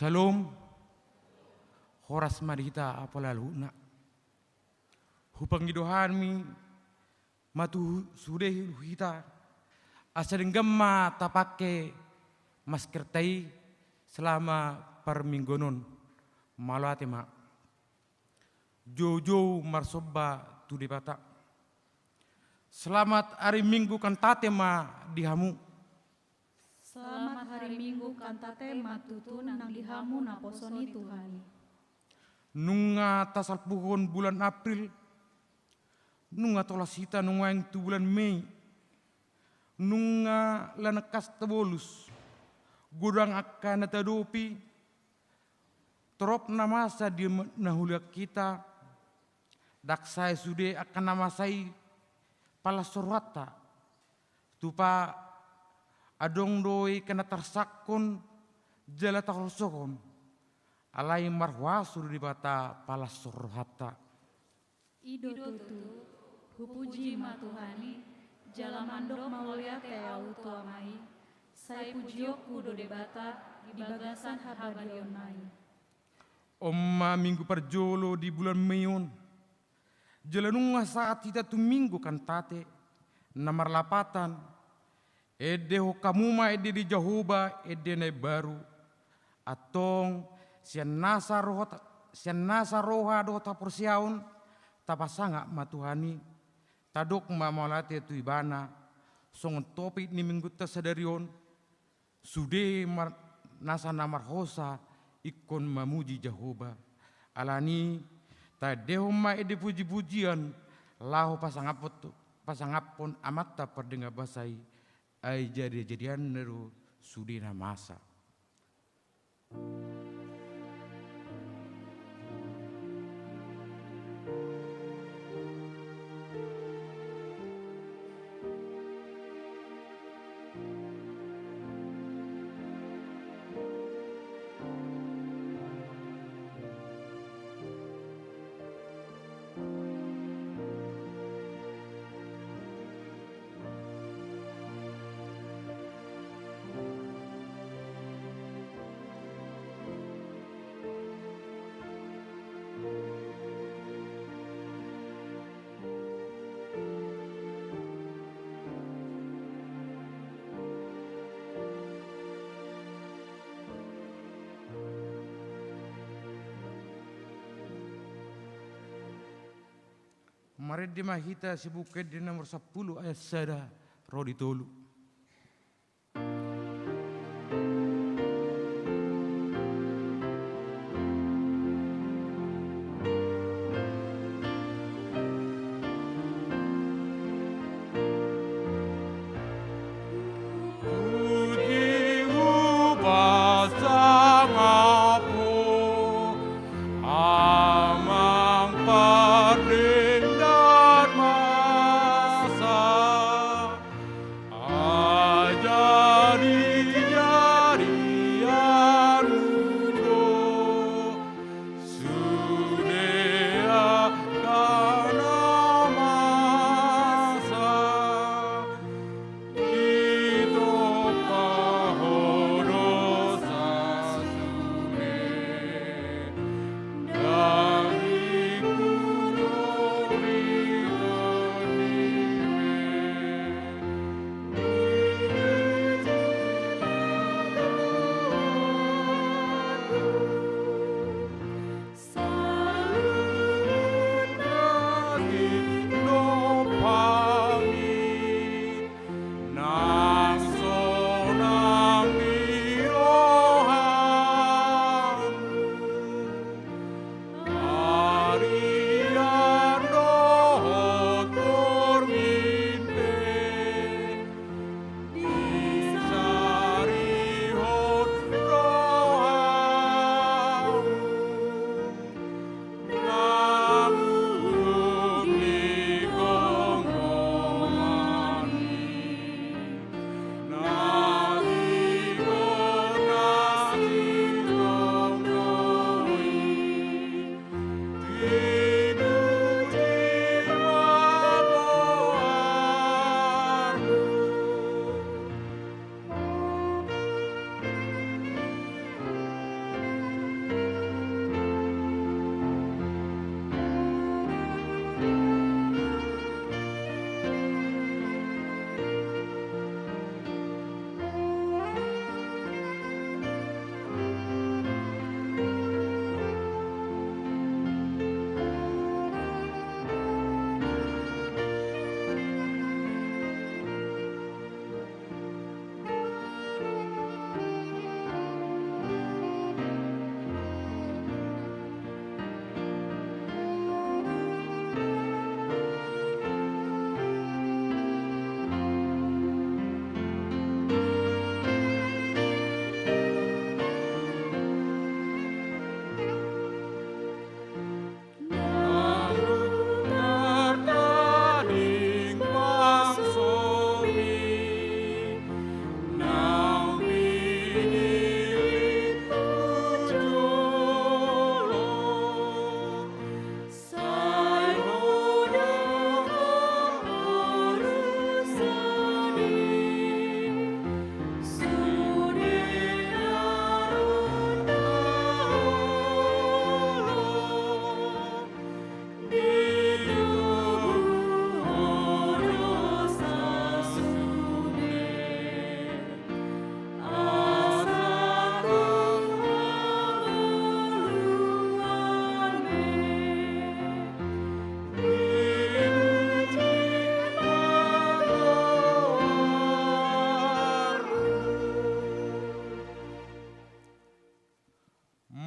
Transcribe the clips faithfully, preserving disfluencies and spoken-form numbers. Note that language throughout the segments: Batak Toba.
Syalom. Horas ma di hita apala luhutna. Hupangido hami ma tu sude hita, asa denggan ma tapake maskerta i selama parmingguon on. Mauliate ma. Joujou marsomba tu Debata. Selamat hari Minggu kantate ma di hamu. Selamat hari Minggu kantate ma tutu nang di hamu naposo ni Tuhan i. Nunga tasalpuhon bulan April, nunga tolas hita nuaeng tu bulan Mei, nunga lam tangkas tabolus, godang angka na taadopi, torop na masa di na hulehon hita, ndang sae sude angka na masa i palas rohanta. Tupa adong do i angka na tarsangkon jala taholsohon. Alai marhuaso do Debata palas rohanta. I do tutu, hupuji ma Tuhan i, jala mandok mauliate ahu tu Ama i, sai pujionku do Debata di bagasan habadiaonna i. On ma minggu parjolo di bulan Mei on. Jala nunga sahat hita tu minggu kantate, na marlapatan, endehon hamu ma ende ni Jahowa, ende na imbaru. Antong, sian nasa roha, sian nasa roha dohot haporseaon, tapasangap ma Tuhan i, tadok ma mauliate tu Ibana, songon topik ni minggunta sadari on, sude mar-, nasa na marhosa ingkon mamuji Jahowa. Alani, taendehon ma ende pujipujian laho pasangaphon, pasangaphon Amanta pardenggan basa i, ai jadi-jadianna do sude na masa. Marende ma hita sian Buku Ende nomor sampulu ayat sada ro di tolu. Puji hupasangap Ho, Amang pardenggan basa.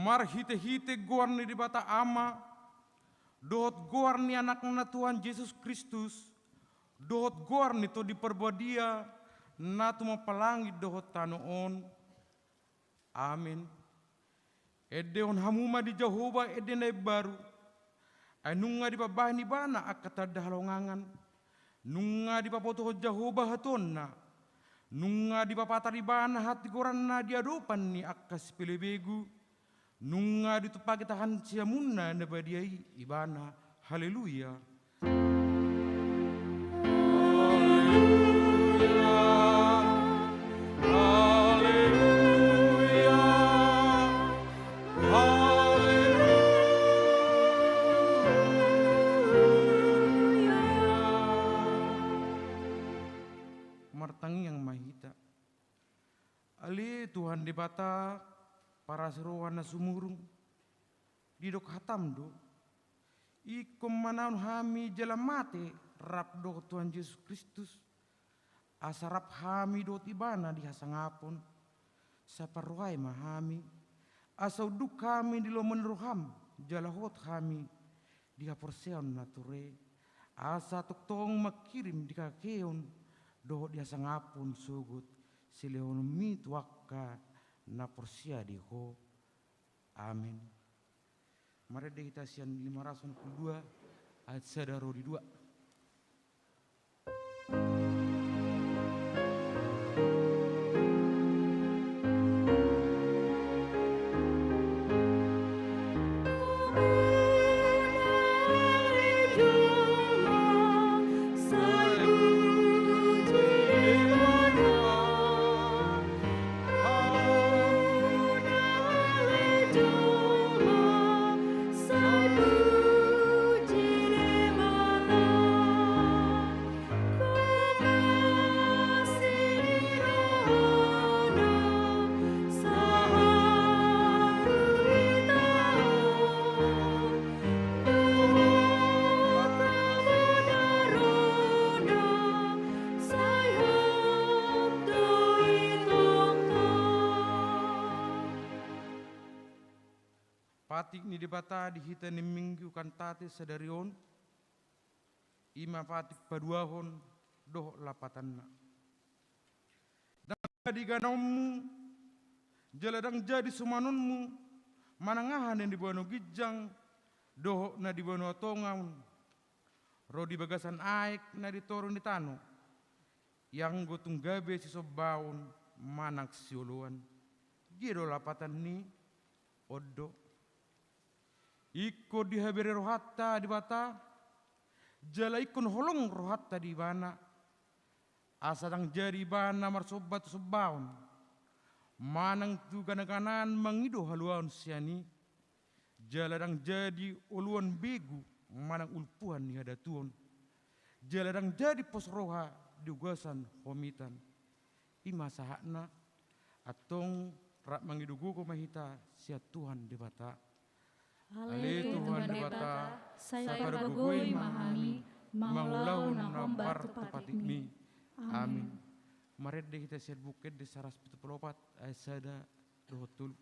Marhitehite goar ni Debata Ama, dohot goar ni Anakna Tuhan Jesus Kristus, dohot goar ni Tondi Parbadia, na tumompa langit dohot tano on. Amen. Endehon hamu ma di Jahowa ende na imbaru, ai nunga dipabahen Ibana angka tanda halongangan, nunga dipabotohon Jahowa hatuaonna, nunga dipapatar Ibana hatigoranna di adopan ni angka sipelebegu, nunga ditumpahi tahan siamunna na badia i Ibana. Haleluya. Haleluya. Haleluya. Haleluya. Martangiang ma hita. Ale Tuhan Debata, parasi roha na sumurung, didok hataM do, ingkon manaon hami jala mate rap dohot Tuhan Jesus Kristus, asa rap hami dohot Ibana di hasangapon. Sai parrohai ma hami, asa unduk hami di lomo ni rohaM, jala hot hami di haporseaon na ture, asa tongtong mangkirim di haheheon dohot di hasangapon sogot silehononMi tu angka na porsea di Ho. Amen. Marende hita sian lima ratus onom pulu dua, ayat sada ro di dua. Patik ni Debata di hita ni Minggu Kantate sadari on, i ma patik paduahon dohot lapatanna. Ndang jadi ganaonmu, jala ndang jadi sumanonmu, manang aha na di banua ginjang dohot na di banua tonga on, ro di bagasan aek na di toru ni tano, ianggo tung gabe sisombaon manang sioloan. Dia do lapatan ni on do. Ingkon dihabere rohanta Debata, jala ingkon holong rohanta di Ibana, asa ndang jadi Ibana marsomba tu sombaon, manang tu ganaganaan mangido haluaon sian i, jala ndang jadi oloan begu manang ulpuhan ni hadatuon, jala ndang jadi pos roha di ugasan homitan. I ma sahatna, antong rap mangido gogo ma hita sian Tuhan Debata. Ale Tuhan Debata, sai pargogoi ma hami mangulahon na hombar tu patikmi. Amin. Marende hita sian Buku Ende saratus pitu pulu opat ayat sada dohot tolu.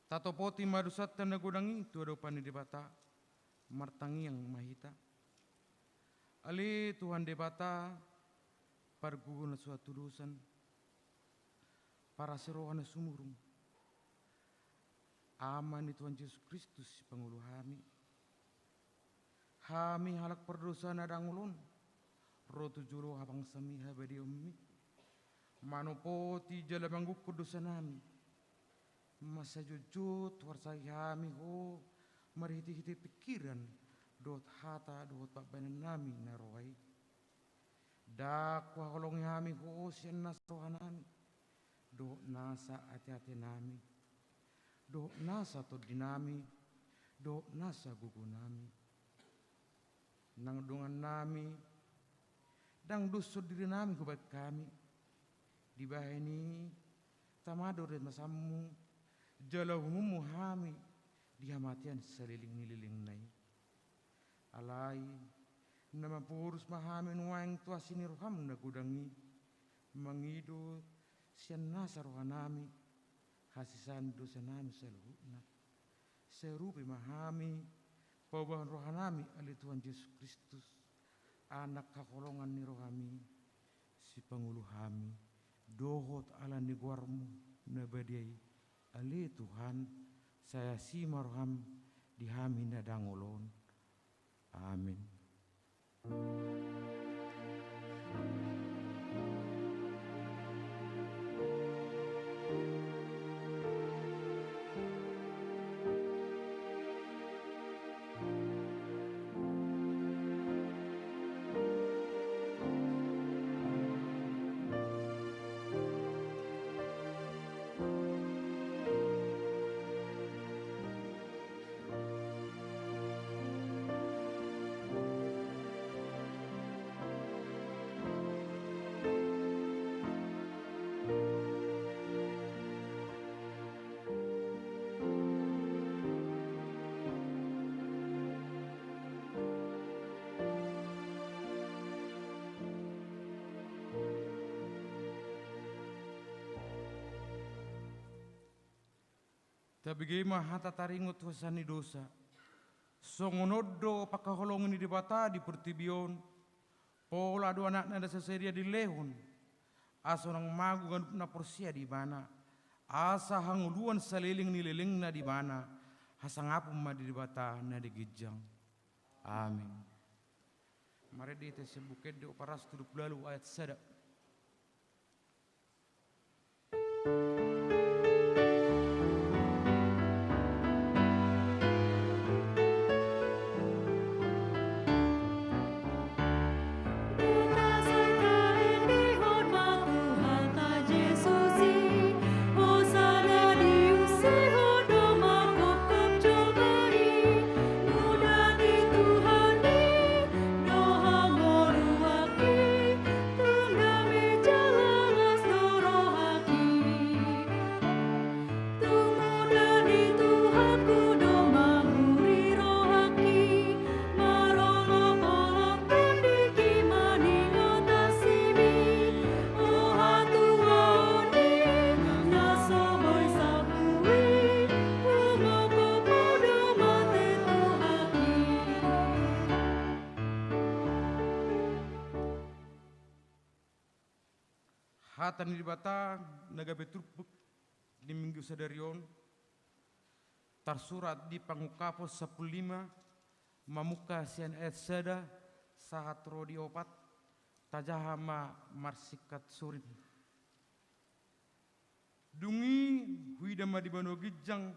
Tatopoti ma dosanta na godang i tu adopan ni Debata, martangiang ma hita. Ale Tuhan Debata, pargogo na so hatudosan, parasi roha na sumurung, Ama ni Tuhan Jesus Kristus sipangolu hami. Hami halak pardosa na dangol on, ro tu jolo habangsami habadiaonmi, manopoti jala manggungkon dosanami. Masa jotjot huarsai hami Ho marhitehite pingkiran dohot hata dohot pambahenannami na roa i. Ndang huhaholongi hami Ho sian nasa rohanami, dohot nasa ateatenami, dohot nasa tondinami, dohot nasa gogonami. Nang dongannami, ndang doshon dirinami hubahen hami. Dibahen i tama do rimasanmu, jala uhumonmu hami di hamatean saleleng ni lelengna i. Alai na mamporus ma hami nuaeng tu asi ni roham na godang i, mangido sian nasa rohanami hasesaan ni dosanami saluhutna. Sai rupe ma hami paubahon rohanami, ale Tuhan Jesus Kristus, anak haholongan ni rohami, sipangolu hami dohot ala ni goarmu na badia i, ale Tuhan, sai asi ma roham di hami na dangol on. Amen. Tabege ma hata taringot tu hasesaan ni dosa. Songon on do pangkaholongi ni Debata di portibi on, pola do Anakna na sai sadia dilehon, asa unang mago ganup na porsea di Ibana, asa hangoluan saleleng ni lelengna di Ibana. Hasangapon ma di Debata na di ginjang. Amen. Marende hita sian Buku Ende, Opat ratus tolu pulu ualu, ayat sada. Tung muda ni Tuhanku do manguri rohangki, marolopolop tondingki maningot asimi. O hatuaon i na so boi sapu i, humongkop ma do mate Tuhanki. Hata ni Debata na gabe turpuk di Minggu sadari on tarsurat di Pangungkapon sampulu lima, mamungka sian ayat sada sahat ro di opat. Tajaha ma marsingkat surim. Dung i huida ma di banua ginjang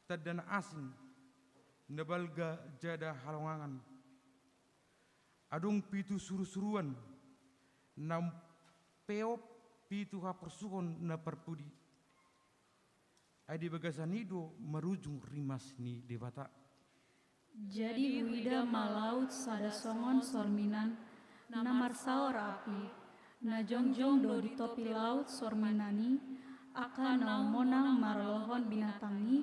tanda na asing, na balga jala halongangan. Adong pitu surusuruan na umpeop pitu haporsuhon na parpudi. Ai di bagasan i do marujung rimas ni Debata. Jadi huida ma laut sada songon sorminan, na marsaor api, na jongjong do di topi laut sorminan i, angka na umonang maralohon binatang i,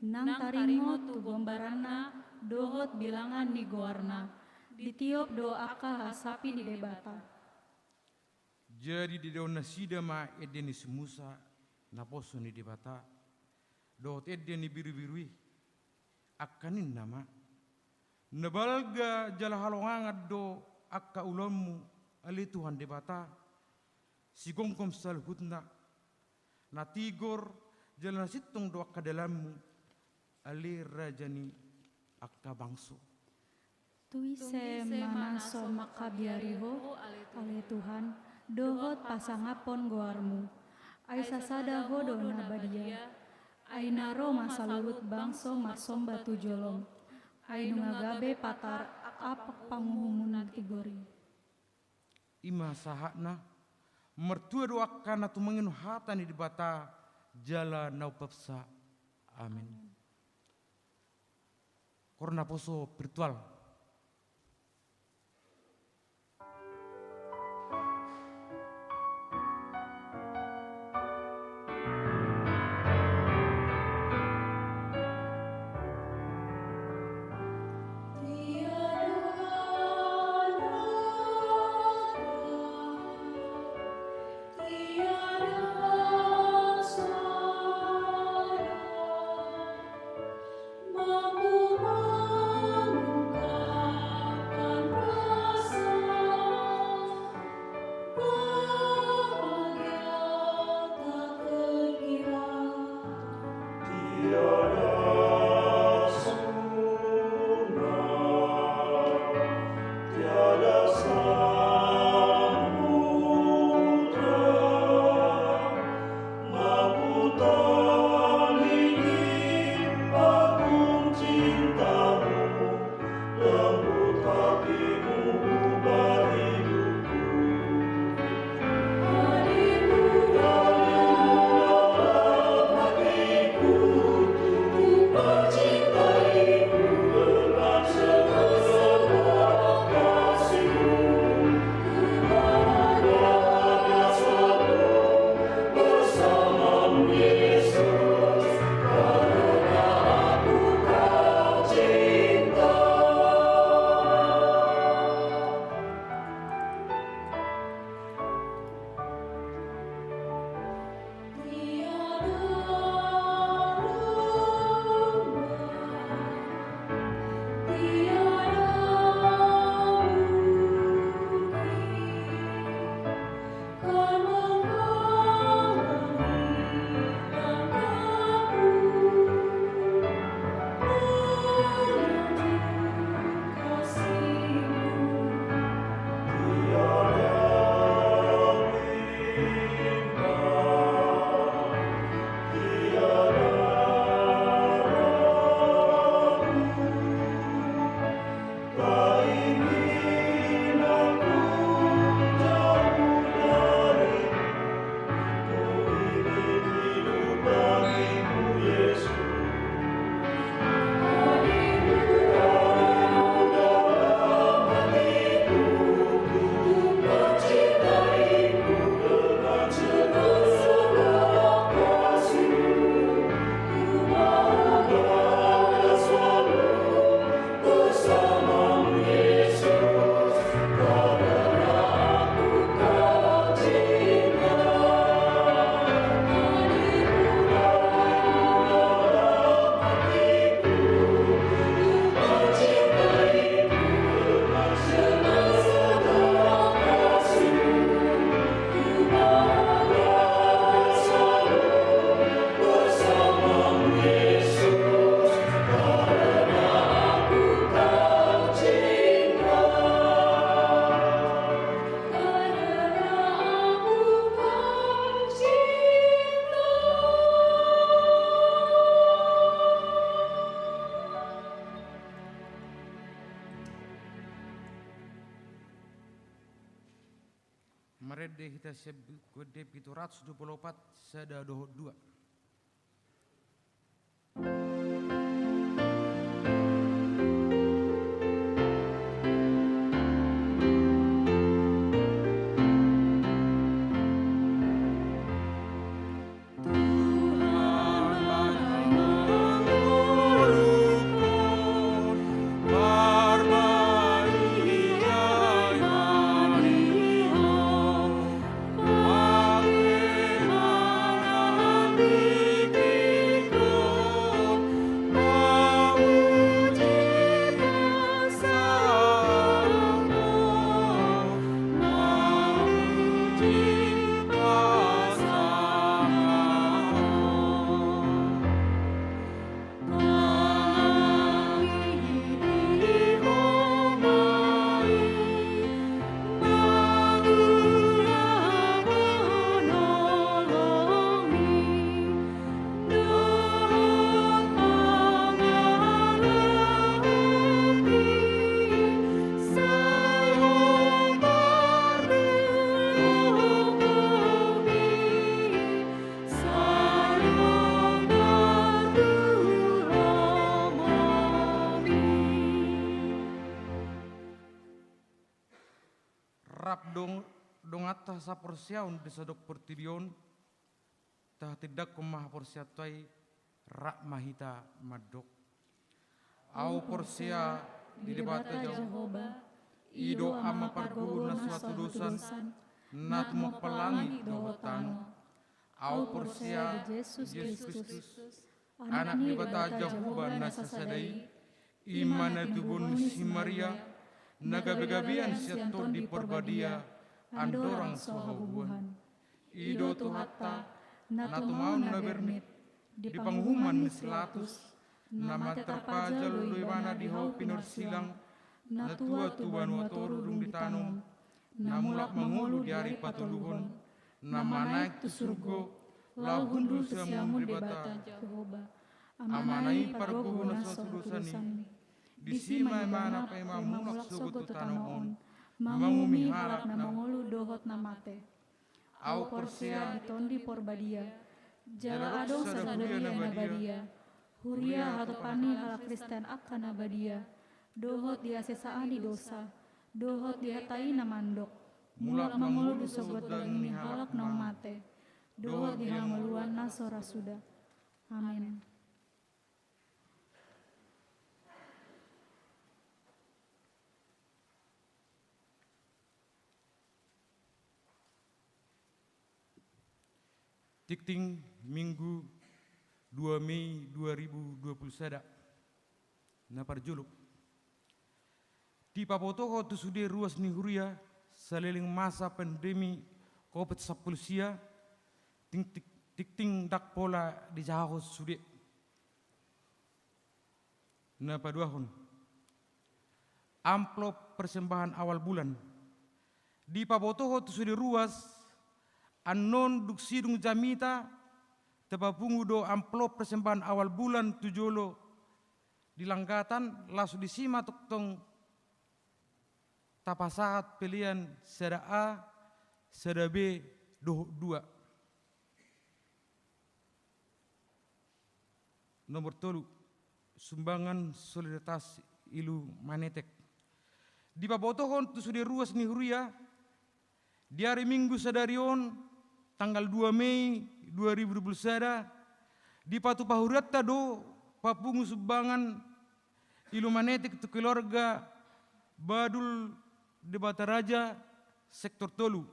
nang taringot tu gombaranna dohot bilangan ni goarna, ditiop do angka hasapi ni Debata. Jadi didaon nasida ma ende ni si Musa, naposo ni Debata. dohot ende ni birubiru i. Angka ninna ma: Na balga jala halongangan do angka ulaonmu, ale Tuhan Debata, sigomgom saluhutna. Na tigor jala na sintong do angka dalanmu, ale Raja ni angka bangso. Tu ise ma na so mangkabiari Ho, ale Tuhan, dohot pasangaphon goarmu? Ai sasada Ho do na badia. Ai na ro ma saluhut bangso marsomba tu jolom. Ai nunga gabe patar apak panguhumun na tigor i. I ma sahatna. Martua do angka na tumangion hata ni Debata jala na umpasa. Amin. Koor naposo virtual. Marende hita sian Buku Ende pitu ratus dua pulu opat, sada dohot dua. dong, donganta saporseaon di sadok portibi on, tahatindangkon ma haporseaonta i, rap ma hita mandok. Ahu porsea di Debata Jahowa, i do Ama pargogo na so hatudosan, na tumompa langit dohot tano. Ahu porsea di Jesus Kristus, Anak ni Debata Jahowa na sasada i, i ma na tubuhon ni si Maria, na gabegabean sian Tondi Porbadia, andorang so haubuan. I do Tuhanta, na tumaon na bernik, di panguhuman ni si Pilatus, na mate tarpajal do ibana di hau pinorsilang, na tua tu banua toru dung ditanom, na mulak mangolu di ari patoluhon, na manaek tu surgo, laho hundul siamun Debata Jahowa. Amana i pargogo na so hatudosan i, disi ma ibana paima mulak sogot tu tano on, manguhumi halak na mangolu dohot na mate. Ahu porsea di Tondi Porbadia, jala adong sada huria na badia, huria hatopan ni halak Kristen angka na badia, dohot di hasesaan ni dosa, dohot di hata i na mandok, mulak mangolu sogot daging ni halak naung mate, dohot di hangoluan na so ra suda. Amen. Tingting, Minggu, dua Mei dua ribu dua puluh sada. Na parjolo, dipabotohon tu sude ruas ni huria saleleng masa pandemi Covid sampulu sia, ting-, ting-, tingting ndang pola dijahahon sude. Na paduahon, amplop persembahan awal bulan. Dipabotohon tu sude ruas, annon dung sidung jamita, tapapungu do amplop persembahan awal bulan tu jolo di langgatan, laos disi ma tongtong tapasahat pelean sada A, sada B, dohot dua. Nomor tolu, sumbangan solidaritas Ilumanetek. Dipabotohon tu sude ruas ni huria, di ari Minggu sadari on, tanggal dua Mei dua ribu dua puluh sada, dipatupa hurianta do papungu sumbangan Ilumanetek tu keluarga Badul Debata Raja, sektor tolu.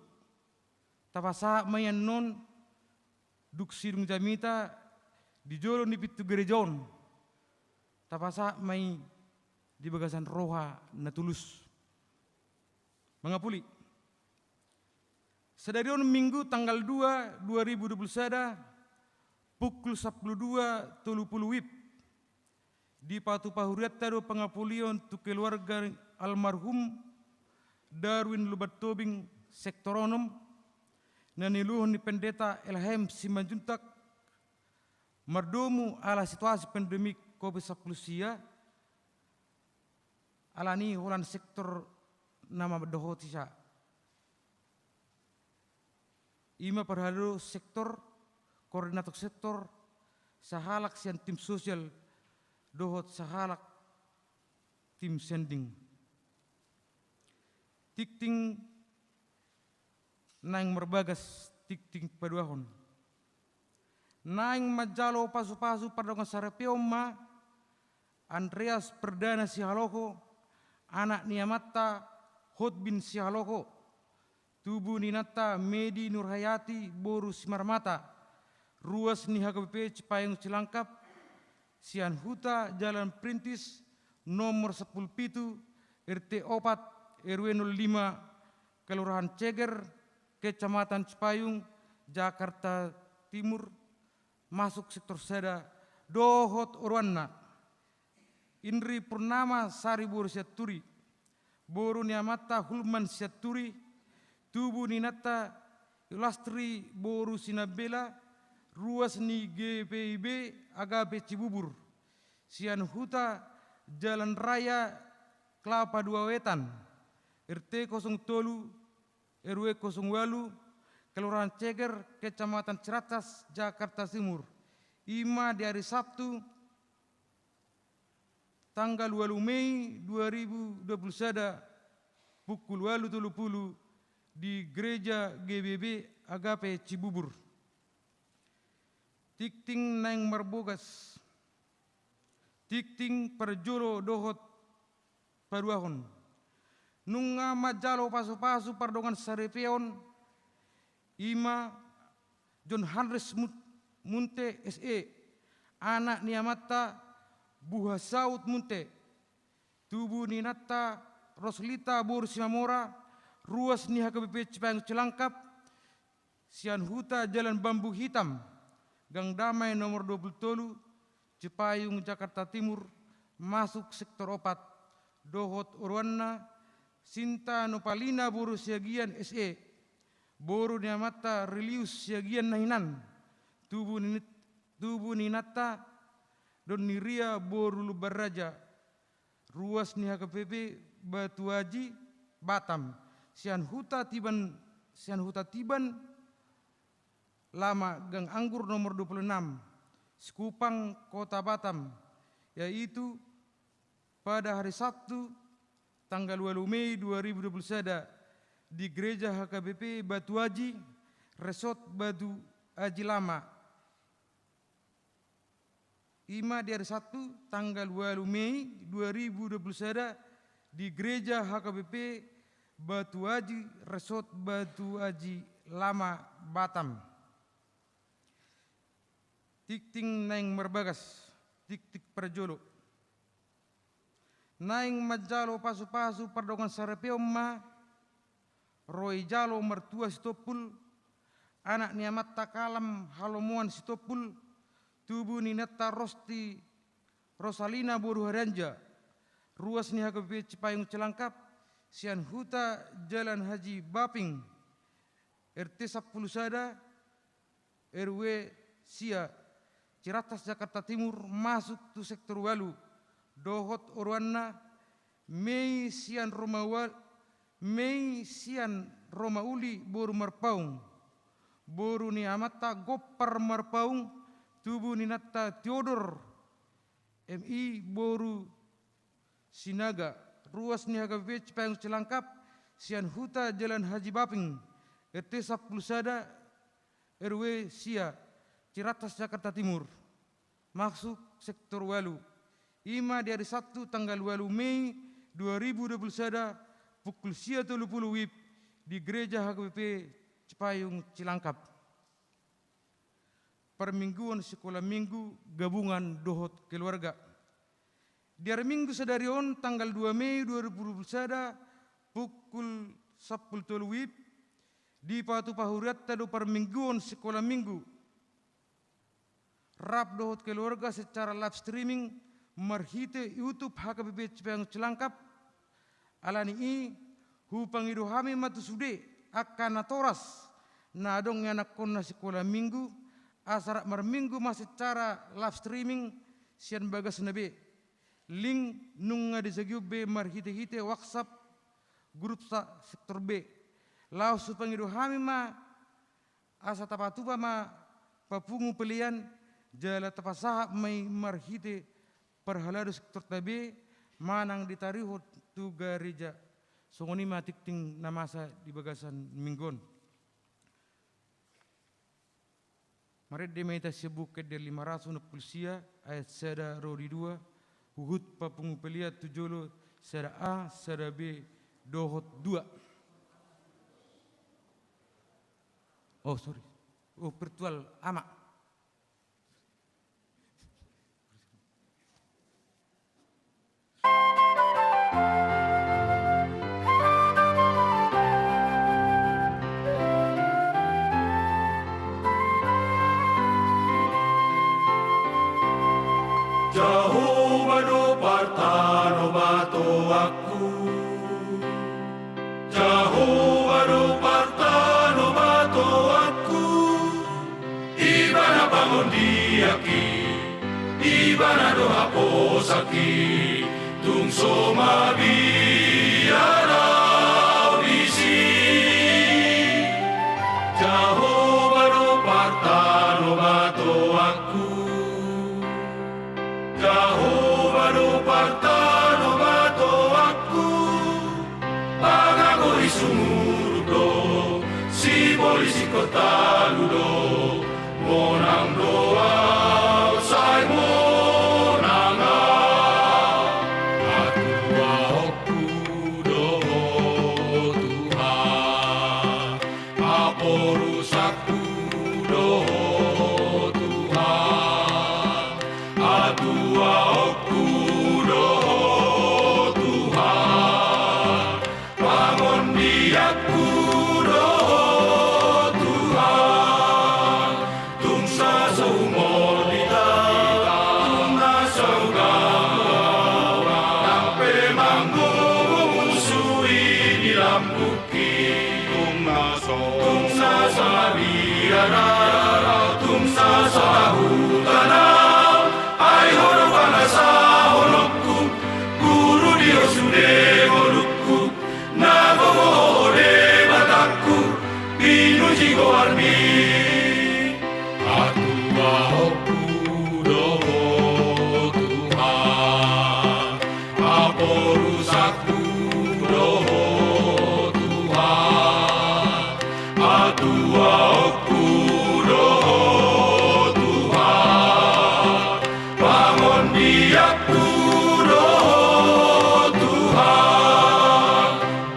Tapasahat ma i annon, dung sidung jamita di jolo ni pintu gereja on. Tapasahat ma i di bagasan roha na tulus. Mangapuli. Sadari on Minggu tanggal dua, dua ribu dua puluh sada, pukul sampulu dua tolu pulu WIB. Dipatupa hurianta do pangapulion tu keluarga almarhum Darwin Lumban Tobing, sektor onom, na niuluhon ni Pendeta Elhaem Simanjuntak, mardomu ala situasi pandemi Covid sampulu sia, alani holan sektor na mandohoti sa. I ma parhalado sektor, koordinator sektor, sahalak sian tim sosial, dohot sahalak tim sending. Tingting naeng marbagas, tingting paduahon. Naeng manjalo pasupasu pardongan saripeon ma Andreas Perdana Sihaloho, anak ni amanta Hotbin Sihaloho, tubu ni inanta Medi Nurhayati boru Simarmata, ruas ni H K B P Cipayung Cilangkap, sian huta Jalan Perintis, nomor sampulu pitu, R T opat, R W nol lima, Kelurahan Ceger, Kecamatan Cipayung, Jakarta Timur, masuk sektor sada, dohot oroanna. Indri Purnama Sari boru Sianturi, boru ni amanta Hulman Sianturi, tubu ni inanta Yulastri boru Sinambela, ruas ni G P I B Agape Cibubur, sian huta Jalan Raya Kelapa Dua Wetan, R T kosong tolu, R W kosong walu, Kelurahan Ceger, Kecamatan Ciracas, Jakarta Timur. I ma di ari Sabtu, tanggal walu Mei dua ribu dua puluh sada, pukul walu tolu pulu, di Gereja G B B Agape Cibubur. Tingting naeng marbogas, tingting parjolo dohot paduahon. Nunga manjalo pasupasu pardongansaripeon, i ma Johannes Mun-, Munte S E, anak ni amanta Buhasaut Munte, tubu ni inanta Roslita boru Simamora, ruas ni H K B P Cipayung Cilangkap, sian huta Jalan Bambu Hitam, Gang Damai nomor dua puluh tolu, Cipayung, Jakarta Timur, masuk sektor opat, dohot oroanna Sinta Nopalina boru Siagian S E, boru ni amanta Relius Siagian na hinan, tubu ni, tubu ni inanta Don Niria boru Lumban Raja, ruas ni H K B P Batu Aji, Batam, sian huta Tiban, sian huta Tiban Lama, Gang Anggur nomor dua puluh enam, Sekupang, Kota Batam, yaitu pada hari Sabtu, tanggal walu Mei dua ribu dua puluh sada, di Gereja H K B P Batu Aji, Resort Batu Aji Lama. I ma di hari Sabtu, tanggal walu Mei dua ribu dua puluh sada, di Gereja H K B P Batu Aji, Resort Batu Aji Lama, Batam. Tingting naeng marbogas, tingting parjolo. Naeng manjalo pasupasu pardongansaripeon ma ro i jalo martua Sitompul, anak ni amanta Kalam Halomoan Sitompul, tubu ni inanta Rosti Rosalina boru Harianja, ruas ni H K B P Cipayung Cilangkap, sian huta Jalan Haji Baping, R T sampulu sada, R W sia, Cirantas, Jakarta Timur, masuk tu sektor walu, dohot oroanna Mei sian Roma Wa-, Mei sian Roma Uli boru Marpaung, boru ni amanta Gompar Marpaung, tubu ni inanta Tiodor M I boru Sinaga, ruas ni H K B P Cipayung Cilangkap, sian huta Jalan Haji Baping, R T sampulu sada, R W sia, Cirantas, Jakarta Timur, masuk sektor walu. I ma di hari Sabtu, tanggal walu Mei dua ribu dua puluh sada, pukul sia tolu pulu WIB, di Gereja H K B P Cipayung Cilangkap. Parmingguon sikola minggu gabungan dohot keluarga. Di hari Minggu sadari on, tanggal dua Mei dua ribu dua puluh sada, pukul sampulu tolu WIB, dipatupa hurianta do parmingguon sikola minggu rap dohot keluarga secara live streaming marhite YouTube H K B P Cipayung Cilangkap. Ala ni i, hupangido hami ma tu sude angka natoras na adong ianakhonna sikola minggu, asa rap marminggu ma secara live streaming sian bagasna be. Link nunga dijagihon be marhitehite WhatsApp grup sa-, sektor B. Laos hupangido hami ma asa tapatupa ma papungu pelean, jala tapasahat ma i marhite parhalado sektorta be manang ditarihon tu gareja. Songon i ma tingting na masa di bagasan minggu on. Marende ma hita sian Buku Ende lima ratus onom pulu sia, ayat sada ro di dua, huhut papungu pelean tu jolo, sada A, sada B, dohot dua. Oh, sorry. Oh, virtual, Ama. Jahowa do partano batoanku. Jahowa do partano batoanku. Ibana pangondianki, Ibana do haposanki, tung so mabiar au disi. Jahowa do partano batoanku. Jahowa do partano batoanku. Pangago i sumurut do Talu do, monang do ahu, sai monang ahu. Hatuaonku do Ho Tuhan, haporusakku do Ho Tuhan, hatuaonku do Ho Tuhan. Pangondianku do Ho Tuhan, tung so umornita, tung na so gau, nang pe manggogo musu i di lambungki. Tung na so, tung na so na biara, tung na so na hutana, ai Ho do pangasahononku, guru di ho sude ngolungku. Na gogo Ho Debatangku, pinuji goarmi. Hatuaonku do Ho Tuhan, haporusakku do Ho Tuhan, hatuaonku do Ho Tuhan, pangondianku do Ho Tuhan.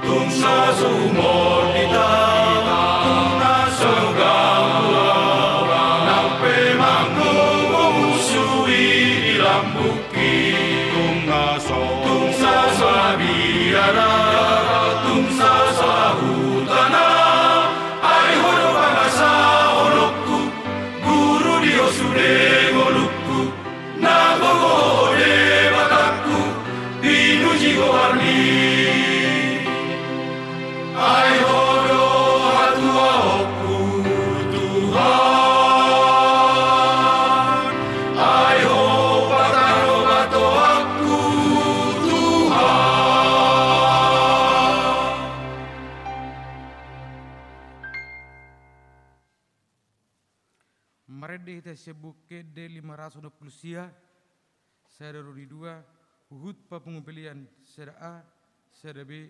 Tung so umornita, tung na so gau, nang pe manggogo musu i di lambungki. Tung na so, tung na so na biara, tung na so na hutana, ai Ho do pangasahononku, guru di ho sude ngolungku. Na gogo Ho Debatangku, pinuji goarmi. Ai Ho do hatuaonku Tuhan, ai Ho patarobatoanku Tuhan. Marende hita sian Buku Ende lima ratus onom pulu sia, sada ro di dua, huhut papungu pelean sada A, sada B.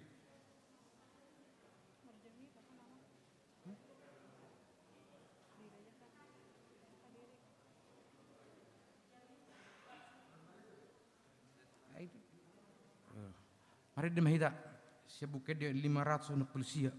Marende ma hita sian Buku Ende lima ratus onom pulu sia.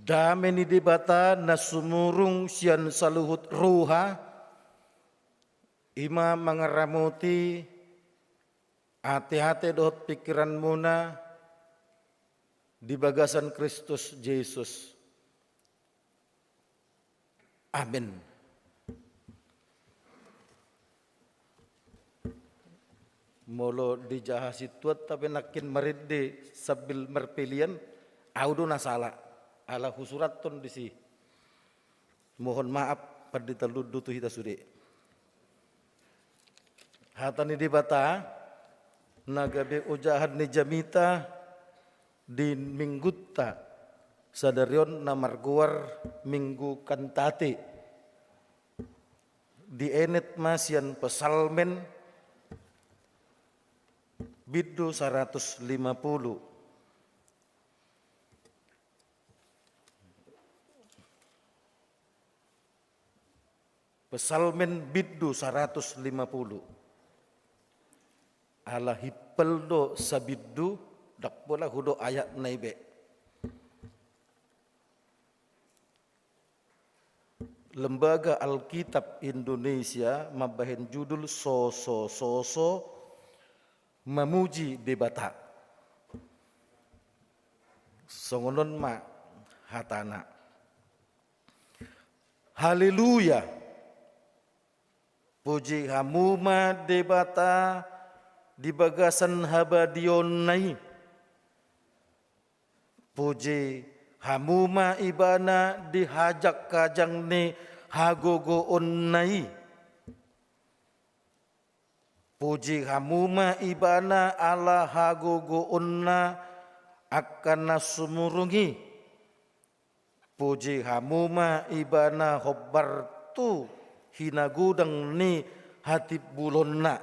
Dame ni Debata na sumurung sian saluhut roha, i ma mangaramoti ateate dohot pingkiranmuna di bagasan Kristus Jesus. Amen. Molo dijaha sintua, tapi nangkin marende sambil marpelian, au do na sala, ala husurathon disi. Mohon maaf, Pandita Lundu, tu hita sude. Hata ni Debata na gabe ojahan ni jamita di Minggunta sadari on na margoar Minggu Kantate, dienet ma sian Psalmen bindu saratus lima pulu. Psalmen bindu saratus lima pulu. Ala himpal do sabindu, ndang pola hudok ayatna i be. Lembaga Alkitab Indonesia mambahen judul Sosososo Mamuji Debata. Songon on ma hatana. Haleluya. Puji hamu ma Debata di bagasan habadiaonna i. Puji hamu ma Ibana di hajangkajang ni hagogoonna i. Puji hamu ma Ibana ala hagogoonna angka na sumurung i. Puji hamu ma Ibana hombar tu hinagodang ni hatimbulonna.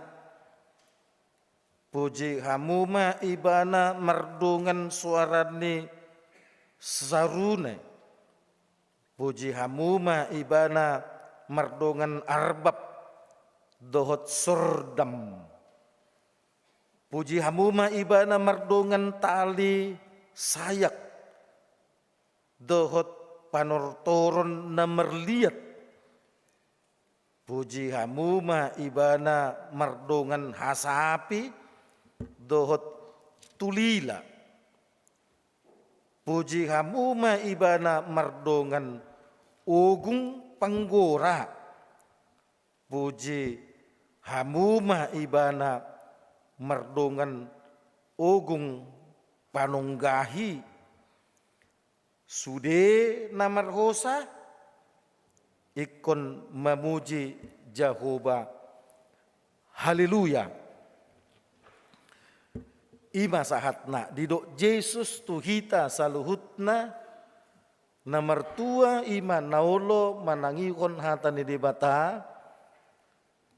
Puji hamu ma Ibana mardongan soara ni sarune. Puji hamu ma Ibana mardongan arbab dohot sordam. Puji hamu ma Ibana mardongan tali sayak dohot panortoron na marliat. Puji hamu ma Ibana mardongan hasapi dohot tulila. Puji hamu ma Ibana mardongan ogung panggora. Puji hamu ma Ibana mardongan ogung panonggahi. Sude na marhosa ingkon mamuji Jahowa. Haleluya. I ma sahatna didok Jesus tu hita saluhutna, na martua i ma na olo manangihon hata ni Debata,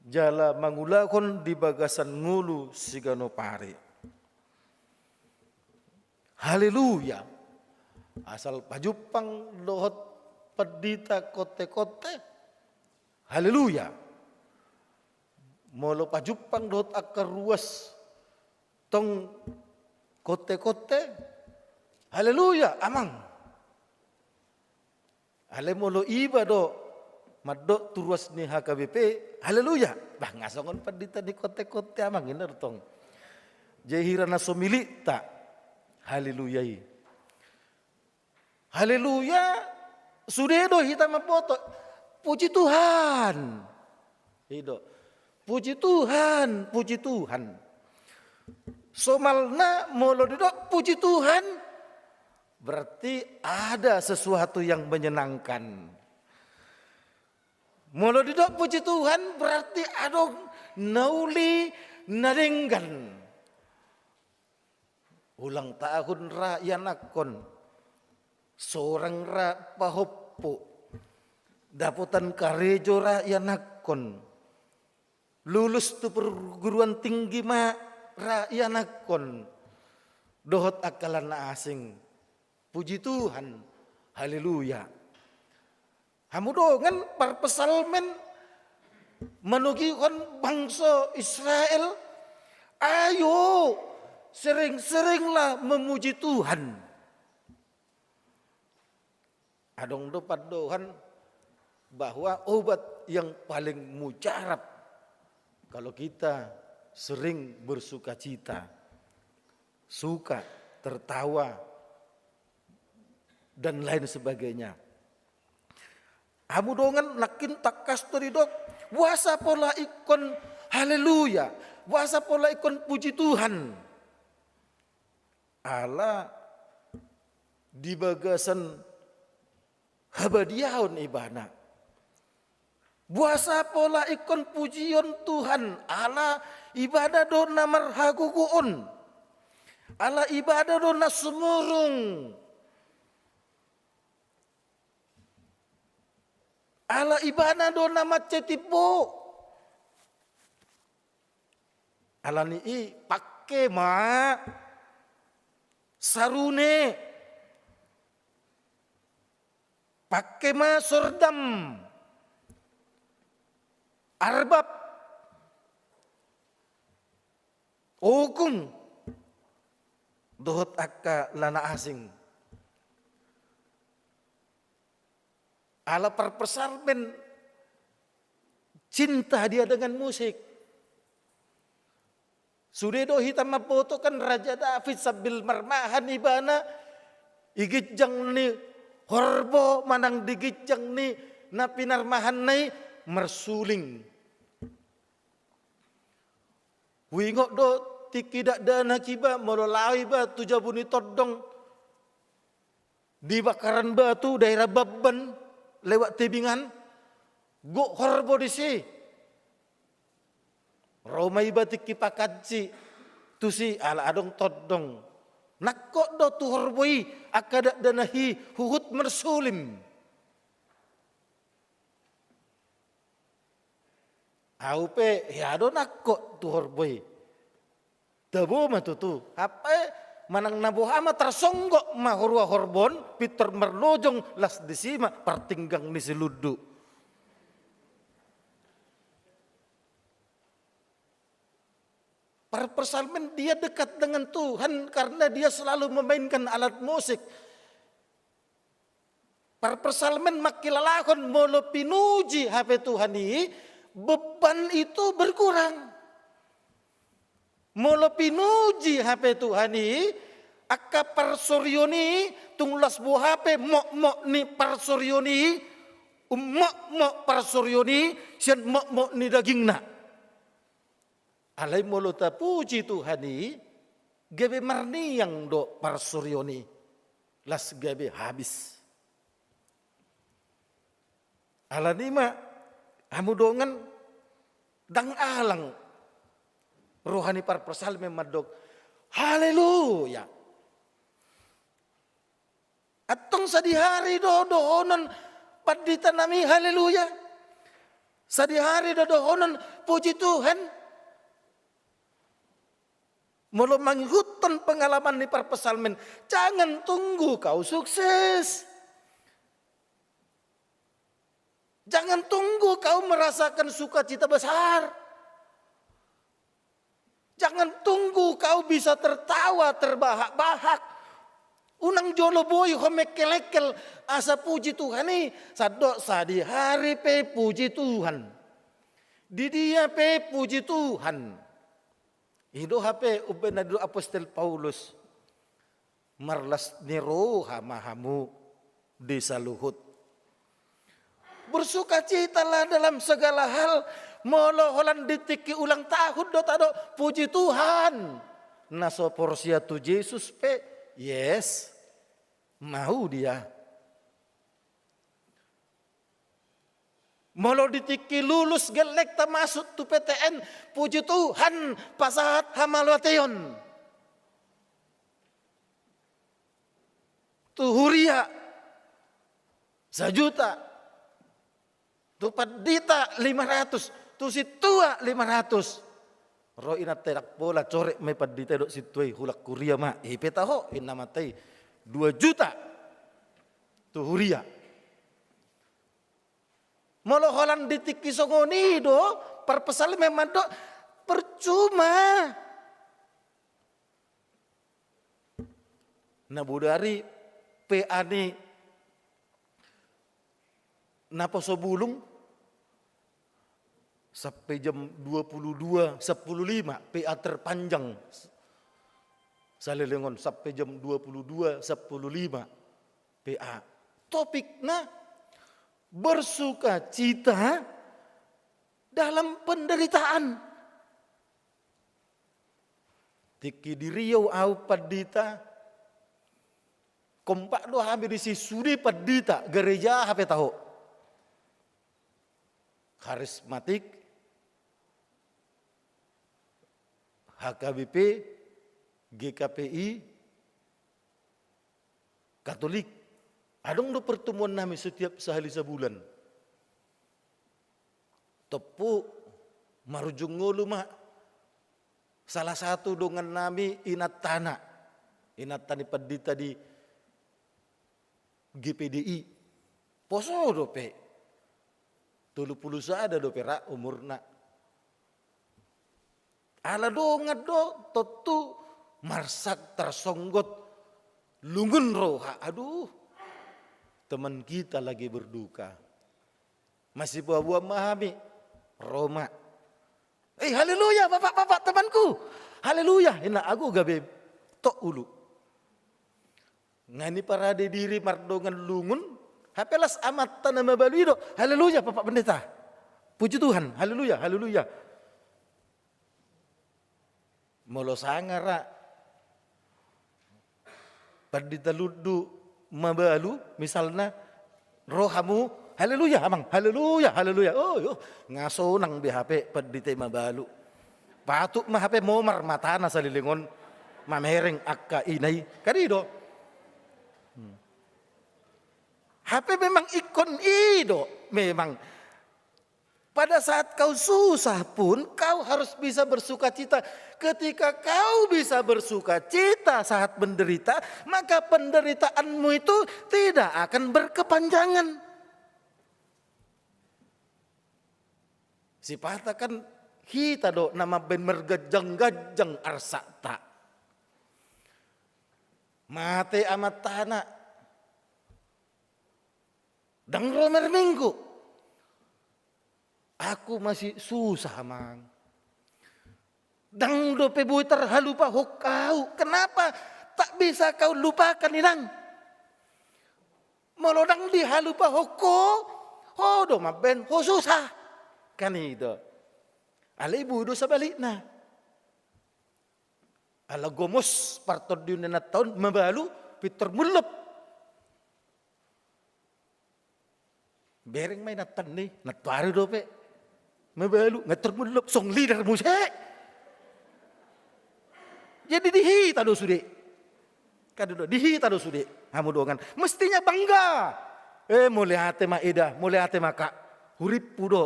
jala mangulahon di bagasan ngolu siganup ari. Haleluya. Asal pajumpang dohot pandita kontekonte. Haleluya. Molo pajumpang dohot angka ruas tong kontekonte. Haleluya, amang. Alai molo iba do mandok tu ruas ni H K B P, haleluya. Bah, nga songon pandita ni kontekonte, amang, inna do tong. Jadi hira na so milikta haleluya i. Haleluya, sude do hita mamboto. Puji Tuhan. I do. Puji Tuhan, puji Tuhan. Somalna molo didok puji Tuhan, berarti ada sesuatu yang menyenangkan. Molo didok puji Tuhan, berarti adong na uli na denggan. Ulang tahun ra ianakhon, sorang ra pahompu, dapotan karejo ra ianakhon, lulus tu perguruan tinggi ma ra ianakhon, dohot angka na asing. Puji Tuhan, haleluya. Hamu dongan, parpsalmen manogihon bangso Israel, ayo, sering-seringlah memuji Tuhan. Adong do pandohan bahwa obat yang paling mujarab kalau kita sering bersukacita, suka, tertawa, dan lain sebagainya. Hamu dongan, nangkin tangkas do didok, boasa pola ingkon haleluya, boasa pola ingkon puji Tuhan. Ala di bagasan habadiaon ibana. Boasa pola ingkon pujion Tuhan, ala ibana do na marhagogoon. Ala ibana do na sumurung. Ala ibana do na mansai timbo. Ala ni i pangke ma sarune, pangke ma sordam, arbab, ogung, dohot angka na asing. Ala parpsalmen cinta dia dengan musik. Sude do hita mambotohon Raja Daud sambil marmahan ibana, di ginjang ni horbo manang di ginjang ni na pinarmahanna i marsuling. Huingot do tingki dakdanak iba, molo laho iba tu jabu ni tondong di Bakaran Batu, daerah Bamban, lewat Tebingan, gok horbo disi. Ro ma iba tingki pakansi tusi, ala adong tondong. Nangkok do tu horbo i angka dakdanak i huhut marsuling. Au pe hea do nangkok tu horbo i. Tabo ma tutu. Hape manang na boha ma tarsonggot ma huria horbo on, pintor marlojong, las disi ma partinggang ni si Lundu. Parpsalmen dia dekat dengan Tuhan karena dia selalu memainkan alat musik. Parpsalmen mangkilalahon molo pinuji hape Tuhan i, beban itu berkurang. Molo pinuji hape Tuhan i, angka parsorion i, tung las boha pe mokmok ni parsorion i, ummokmok parsorion i sian mokmok ni dagingna. Alai molo tapuji Tuhan i, gabe marniang do parsorion i, las gabe habis. Ala ni i ma, hamu dongan, ndang alang roha ni parpsalmen mandok haleluya. Antong sadihari do dohonon pandita nami haleluya? Sadihari do dohonon puji Tuhan? Molo mangihuthon pengalaman ni parpsalmen, jangan tunggu kau sukses. Jangan tunggu kau merasakan sukacita besar. Jangan tunggu kau bisa tertawa terbahak-bahak. Unang jolo boi ho mengkelengkel asa puji Tuhan i, sandok sadihari pe puji Tuhan. Di dia pe puji Tuhan. I do hape umbahen na didok apostel Paulus. Marlas ni roha ma hamu di saluhut. Bersukacitalah dalam segala hal, molo holan di tingki ulang tahun do tadok puji Tuhan. Na so porsea tu Jesus pe, yes, mau dia. Molo di tingki lulus gellengta masuk tu P T N, puji Tuhan, pasahat hamauliateon. Tu huria sajuta, tu pandita lima ratus, tu sintua lima ratus. Ro inanta i, ndang pola, coret ma i pandita i dohot sintua i, hulak huria ma i. I pe taho, inna mata i, dua juta tu huria. Molo holan di tingki songon i do, parpsalmen mandok, percuma. Na bodari P A ni naposo bulung sampai jam dua puluh dua sepuluh lima, P A terpanjang. Saleleng on sampai jam dua puluh dua sepuluh lima P A. Topikna bersukacita dalam penderitaan. Tingki di Riau au pandita, kompak do hami disi sude pandita, gereja aha pe taho. Karismatik, H K B P, G K P I, Katolik. Adong do pertemuan nami setiap sahali sabulan. Tompu marujung ngolu ma salah satu dongan nami inantana. Inanta ni pandita di G P D I. Poso dope. Tolu pulu sada dope ra umurna. Ala dongan do tontu marsak tarsonggot lungun roha. Aduh, teman kita lagi berduka. Masiboaboan ma hami. Ro ma. Eh, haleluya, bapak-bapak, temanku. Haleluya, inna, ago gabe tok ulu. Nga ni parade diri mardongan lungun, hape las amanta na mabalu i do, haleluya, Bapak Pendeta. Puji Tuhan, haleluya, haleluya. Molo sanga ra pandita lundu mabalu, misalna, ro hamu, haleluya, Amang, haleluya, haleluya. Oh, yo, nga sonang be hape pandita i mabalu. Patut ma hape momar matana saleleng on, mamereng angka ina i. Kan i do. Hmm. Hape memang ingkon i do, memang. Pada saat kau susah pun, kau harus bisa bersukacita. Ketika kau bisa bersukacita saat menderita, maka penderitaanmu itu tidak akan berkepanjangan. Sipata kan hita do na mambaen marganjang-ganjang arsakta. Mate amantana. Ndang ro marminggu. Aku masih susah, Amang. Ndang dope boi tarhalupahon au. Kenapa tak bisa kau lupakan, Inang? Molo ndang dihalupahon ho, ho do mambaen ho susah. Kan i do. Alai boi do sabalikna. Ala gomos partondion ni inanta on mabalu, pintor mullop. Bereng ma inanta ni, nantoari dope mabalu, nga tor mullop, song lider muse. Jadi di hita do sude. Kan i do, di hita do sude, hamu dongan. Mestinya bangga. Eh, mauliate ma eda, mauliate ma kak. Hurippu do,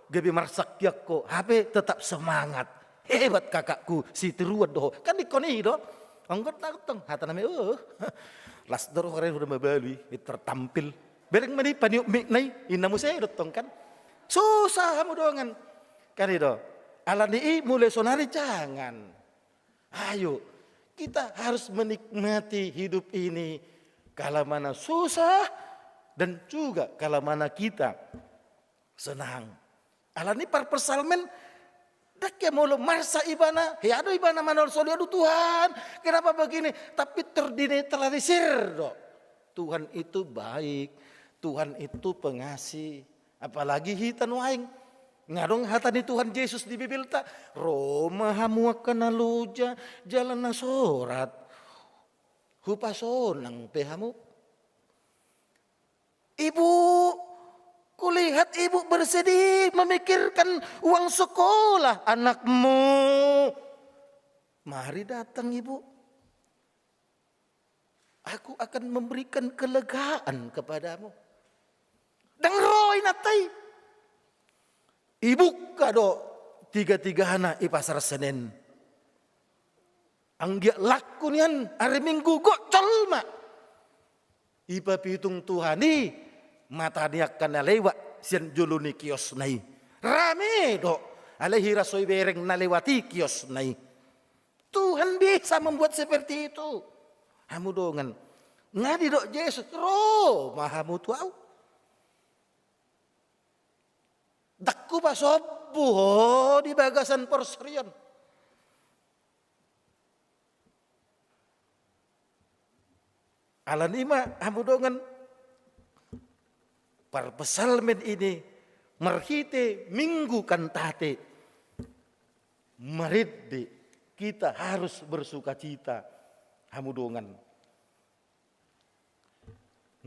gabe marsak hian ho, hape tetap semangat. Hebat kakakku, sitiruan do ho. Kan ingkon i do. Onggot na tong, hata nami, oh. Las do roha re, udah mabalu i, tertampil. Bereng ma ni paniop mik nai, inna muse do tong kan. Susah hamu dongan. Kan i do. Alani i mulai sonari jangan. Ayo, kita harus menikmati hidup ini. Kala mana susah dan juga kala mana kita senang. Alani parpsalmen, ndang hea molo marsak ibana, hea do ibana manolsoli, aduh Tuhan, kenapa begini? Tapi terdinetralisir do. Tuhan itu baik, Tuhan itu pengasih. Apalagi hita nuaeng. Nga adong hata ni Tuhan Jesus di Bibelta, ro ma hamu angka na loja, jala na sorat. Hupasonang pe hamu. Ibu, kulihat ibu bersedih memikirkan uang sekolah anakmu. Mari datang ibu. Aku akan memberikan kelegaan kepadamu. Ndang ro inanta i. Ibuka do tiga-tigana i Pasar Senen. Anggiat laku nian ari Minggu gok jolma. Ipapitung Tuhan i mata ni angka na lewat sian jolo ni kiosna i. Rame do, alai hira so ibereng na lewat i kiosna i. Tuhan bisa membuat seperti itu. Hamu dongan. Nga didok Jesus, ro ma hamu tu ahu. Ndang hupasombu ho di bagasan porserion. Alani i ma hamu dongan, parpsalmen ini marhite Minggu Kantate marende, kita harus bersukacita, hamu dongan.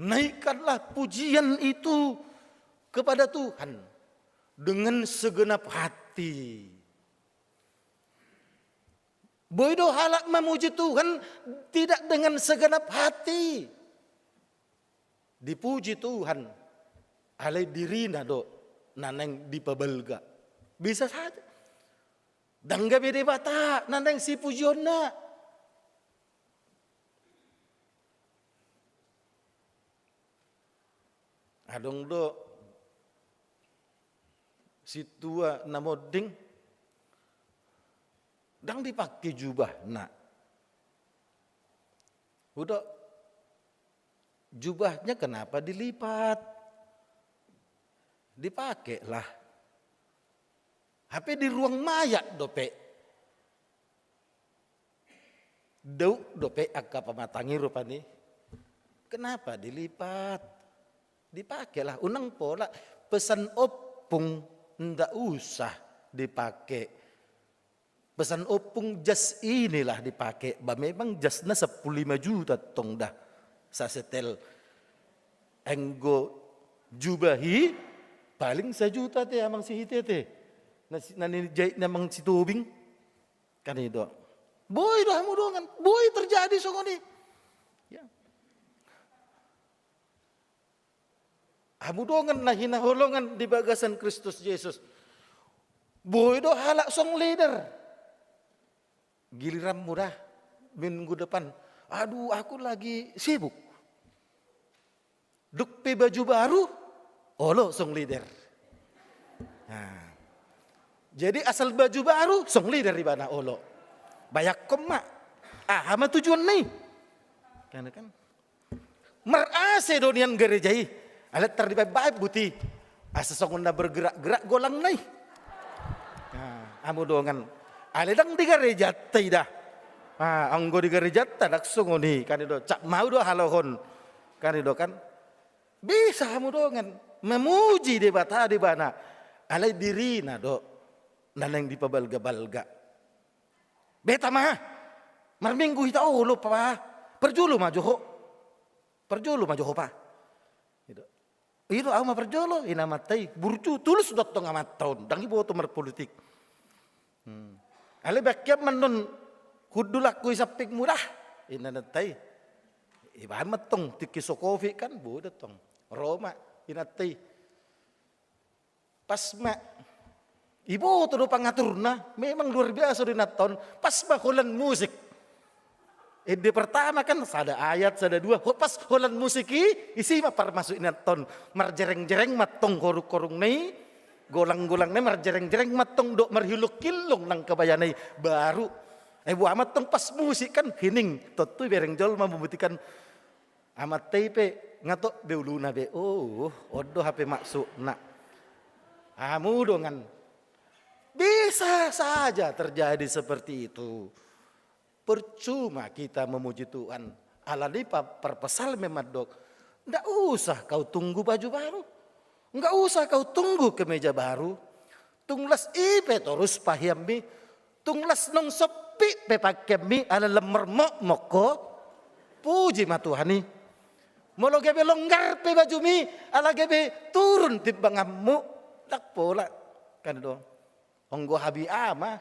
Naikkanlah pujian itu kepada Tuhan dengan segenap hati. Boi do halak mamuji Tuhan tidak dengan segenap hati. Dipuji Tuhan, alai dirina do na naeng dipabalga. Bisa saja. Ndang gabe Debata na naeng sipujionna. Adong do sintua na monding, ndang dipangke jubahna. Hudok, jubahnya kenapa dilipat? Dipake lah. Hape di ruang mayat dope. Dao dope angka pamatang i rupani. Kenapa dilipat? Dipake lah, unang pola pesan ompung ndak usah dipake. Pesan ompung jas inilah dipake. Ba memang jasna sampulu lima juta tong da sasetel. Anggo jubah i paling sajuta te amang si hite te. Na si-, na nijait ni amang si Tobing. Kan i do. Boi do hamu dongan, boi terjadi songon i. Ya. Hamu dongan na hinaholongan di bagasan Kristus Jesus. Boi do halak song leader. Giliranmu da minggu depan. Aduh, aku lagi sibuk. Dung pe baju baru, olo song leader. Nah. Jadi asal baju baru, song leader ibana olo. Bayangkon ma, aha ma tujuanna i? Kan, kan? Mar A C do nian gareja i. Alai tar dibaen-baen buti. Asa songon na bergerak-gerak golangna i. Nah, hamu dongan. Alai ndang di garejanta i da. Ah, anggo di garejanta ndang songon i. Kan i do, cap mau do halohon. Kan i do kan. Bisa hamu dongan mamuji Debata di ibana. Alai dirina do na naeng dipabalga-balga. Beta ma. Marminggu hita olo pa. Parjolo ma jo ho. Parjolo ma jo ho pa. Gitu. I do ahu ma parjolo, inanta i. Burju, tulus do tong amanta on. Ndang iboto marpolitik. Hmm. Alai baen ma annon hundul angka i sampingmu da. Inanta i. Ibaen ma tong tingki so covid kan, boi do tong. Ro ma, inanta i. Pas ma. Iboto do pangaturna, memang luar biasa do inanta on. Pas ma holan musik. Ende pertama kan sada ayat, sada dua, ho-, pas holan musik i, isi ma parmasuk inanta on. Marjereng-jereng ma tong horung-horungna i, golang-golangna i marjereng-jereng ma tong dohot marhilung-hilung nang kebayana i. Baru, eh, boha ma tong pas musik kan, hining, tontu ibereng jolma membuktikan. Amanta i pe, nga tok be uluna be. Oh, on do hape maksudna. Hamu dongan. Bisa saja terjadi seperti itu. Percuma kita memuji Tuhan. Alani pa-, parpsalmen mandok. Ndak usah kau tunggu baju baru. Nggak usah kau tunggu kemeja baru. Tung las i pe torus paheanmi. Tung las naung sompit pe pakeanmi ala lam marmokmok ho. Puji ma Tuhan i. Molo gabe longgar pe bajumi ala gabe turun timbanganmu. Ndang pola. Kan do. Anggo hami ama,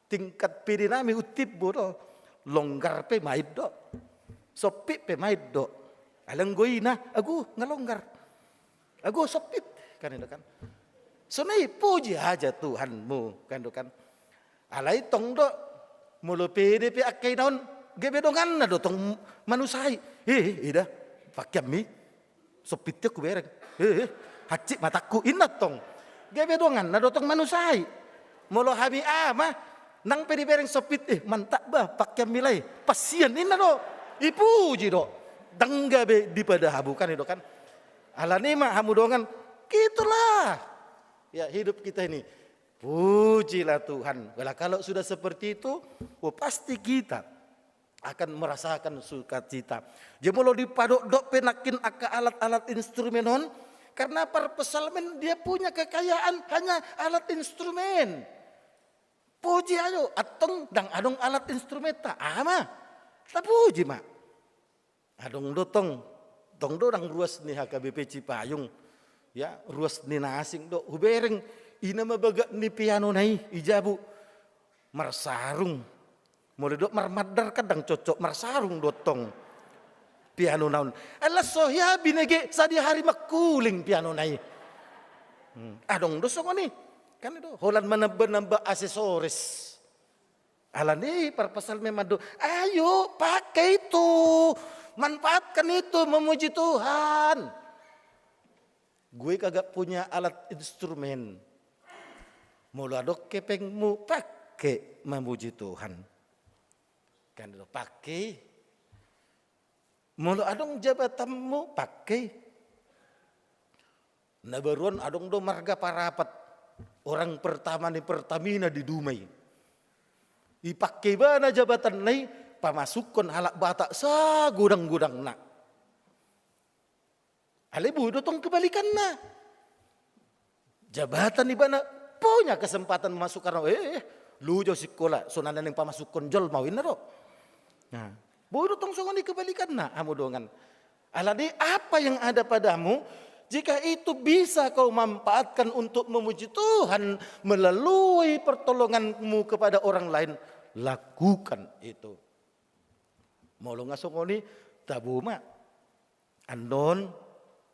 tingkat pede nami untimbo do. Longgar pe main do. Sompit pe main do. Alai anggo ina, agu, nga longgar. Agu, sompit. Kan i do kan. Sonai puji haja Tuhanmu, kan do kan. Alai tong do, molo pede pe angka ina on, gabe donganna do tong manusai. Eh, eh, ida, pakeanmi. Sompit tiak hubereng. Eh, eh. Hansit matangku, inna tong. Gabe donganna do tong manusai. Molo hami ama, nang pe dibereng sompit, eh, mantap bah pakean milai. Pasian inna do. Ipuji do. Ndang gabe dipadahabu kan i do kan. Alani ma hamu dongan, gitulah. Ya, hidup kita ini. Pujilah Tuhan. Wala, kalau sudah seperti itu, oh, pasti kita akan merasakan sukacita. Jadi molo dipadokdok pe nangkin angka alat-alat instrumen on, karena parpsalmen dia punya kekayaan hanya alat instrumen. Puji ayo, antong ndang adong alat instrumenta, aha ma? Tapuji ma. Adong do tong, tong do ndang ruas ni H K B P Cipayung. Ya, ruas ni na asing do. Hubereng, i nama bagak ni pianona i, i jabu. Marsarung. Molo didok marmandar kan ndang cocok, marsarung do tong. Pianona on. Ala so hea binege sadihari mangkuling pianona i. Hmm. Adong do songon i. Kan i do, holan manamba-namba aksesoris. Alani parpsalmen mandok, ayo pakai itu, manfaatkan itu memuji Tuhan. Gue kagak punya alat instrumen. Molo adong kepengmu, pake mamuji Tuhan. Kan itu pake. Molo adong jabatanmu, pake. Na baruon adong do marga Parapat, orang pertama ni Pertamina di Dumai. Ipake ibana jabatanna i pamasukkon halak Batak sagodang-godangna. Alai boi do tong kebalikanna. Jabatan ibana punya kesempatan masuk karena, eh, eh, lu jauh sikola, songon na naeng pamasukkon jolma, inna do. Nah, boi do tong songon i kebalikanna, hamu dongan. Alani apa yang ada padamu, jika itu bisa kau manfaatkan untuk memuji Tuhan melalui pertolonganmu kepada orang lain, lakukan itu. Molo nga songon i, tabo ma. Annon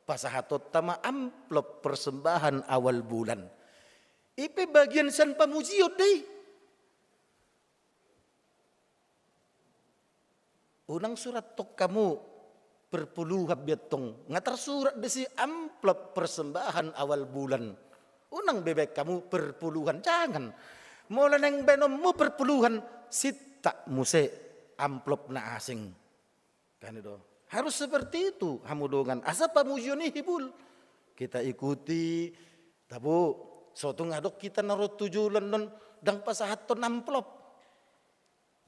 pasahatonta ma amplop persembahan awal bulan. I pe bagian sian pamujion do i. Unang surathon hamu perpuluhan be antong. Nga tarsurat disi amplop persembahan awal bulan. Unang be baen hamu perpuluhan, jangan. Molo naeng baenonmu perpuluhan, sintak muse amplop na asing. Kan i do. Harus seperti itu, hamu dongan. Asa pamujion i hibul. Kita ikuti, tabo, so tung adong hita na ro tu joloan on, ndang pasahathon amplop.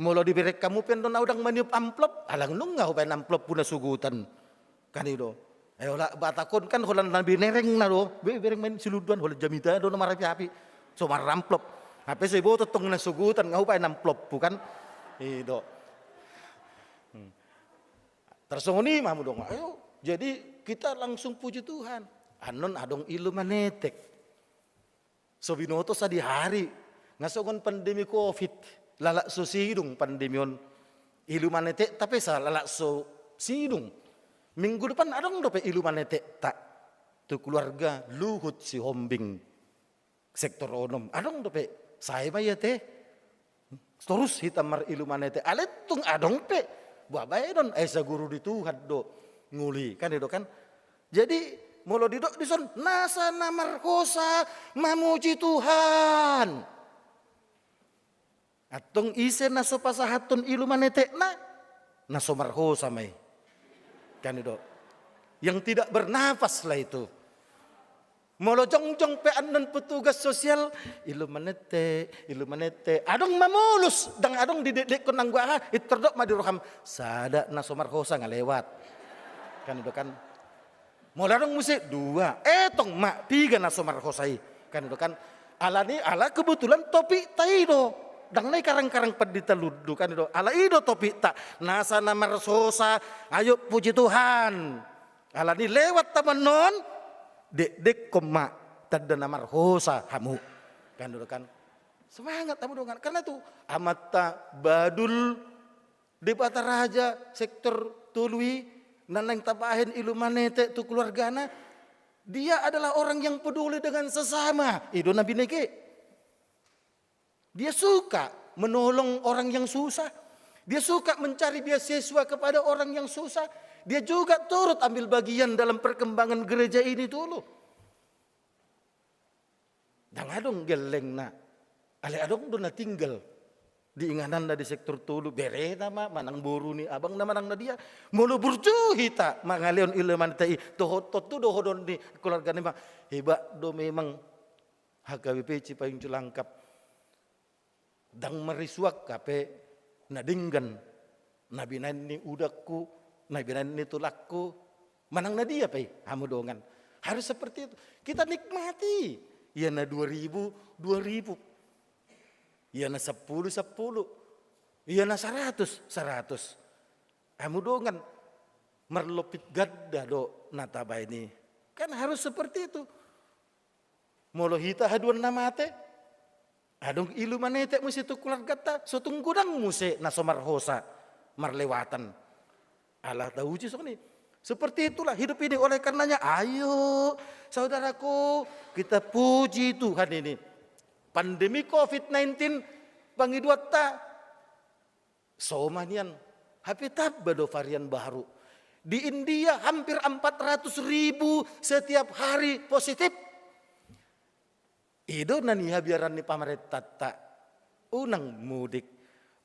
Molo dibereng hamu pe annon ahu ndang maniop amplop, ala nunga hubaen amplophu na sogotan. Kan i do. Ai halak Batak on kan holan na binerengna do, be, bereng ma i silunduan, holan jamita do na marapi-api. So maramplop. Hape so diboto tong na sogotan, nga hubaen amplophu kan. I do. Hmm. Tarsongon i ma hamu dongan. Ayo, jadi kita langsung puji Tuhan. Annon adong Illuminate. So binoto sadihari, nga songon pandemi covid, lalap so sidung pandemi on. Illuminate-ta pe sa lalap so sidung. Minggu depan adong dope Illuminate-ta. Tu keluarga Luhut Sihombing. Sektor onom. Adong dope. Sae ma i ate. Torus hita mar-Illuminate. Alai tung adong pe. Boha baenon, ai saguru ni Tuhan do. Ngolu i, kan i do kan. Jadi, molo didok dison, nasa na marhosa mamuji Tuhan. Antong ise na so pasahathon Illuminate-na, na so marhosa ma i. Kan i do. Yang tidak bernapas lah itu. Molo jongjong pe annon petugas sosial, Illuminate, Illuminate. Adong mamolus, ndang adong didekdekkon anggo aha, i tardok ma di roham. Sada na so marhosa nga lewat. Kan i do kan. Molo adong muse dua, etong ma piga na so marhosa i. Kan i do kan. Alani ala kebetulan topikta i do. Ndang na i karang-karang pandita lundu, kan i do. Ala i do topikta. Nasa na marhosa, ayo puji Tuhan. Alani lewat taman on, dekdekkon ma tanda na marhosa hamu. Kan i do kan. Semangat hamu dongan. Karena itu, Amanta Badul, Debata Raja sektor tolu i, na naeng tabahen Illuminate tu keluargana, dia adalah orang yang peduli dengan sesama. I do na binege. Dia suka menolong orang yang susah. Dia suka mencari beasiswa kepada orang yang susah. Dia juga turut ambil bagian dalam perkembangan gereja ini dulu. Ndang adong gellengna. Alai adong do na tinggal di ingananna di sektor tolu, berena ma, manang boru ni abangna, manang na dia. Molo burju hita mangalehon ilmu maneta i, dohot tontu dohonon ni keluarga ni ma, hebat do memang H K B P Cipayung Cilangkap. Ndang marisuak hape na denggan, na binaen ni udangku, na binaen ni tulangku, manang na dia pe i, hamu dongan. Harus seperti itu. Kita nikmati. Ia na dua ribu, dua ribu. Ia na sampulu, sampulu. Ia na saratus, saratus. Hamu dongan, marlopit ganda do na tabaen i. Kan harus seperti itu. Molo hita haduan na mate, adong ilmu maneta muse tu keluarganta, so tung godang muse na so marhosa, marlewatan. Ala tauji songon i. Seperti itulah hidup ini. Oleh karenanya, ayo, saudaraku, kita puji Tuhan ini. Pandemi covid sembilan belas, pangidoanta, so ma nian, hape tamba do varian baru. Di India hampir empat ratus ribu setiap hari positif. I do na nihabiaran ni pamarentanta, unang mudik.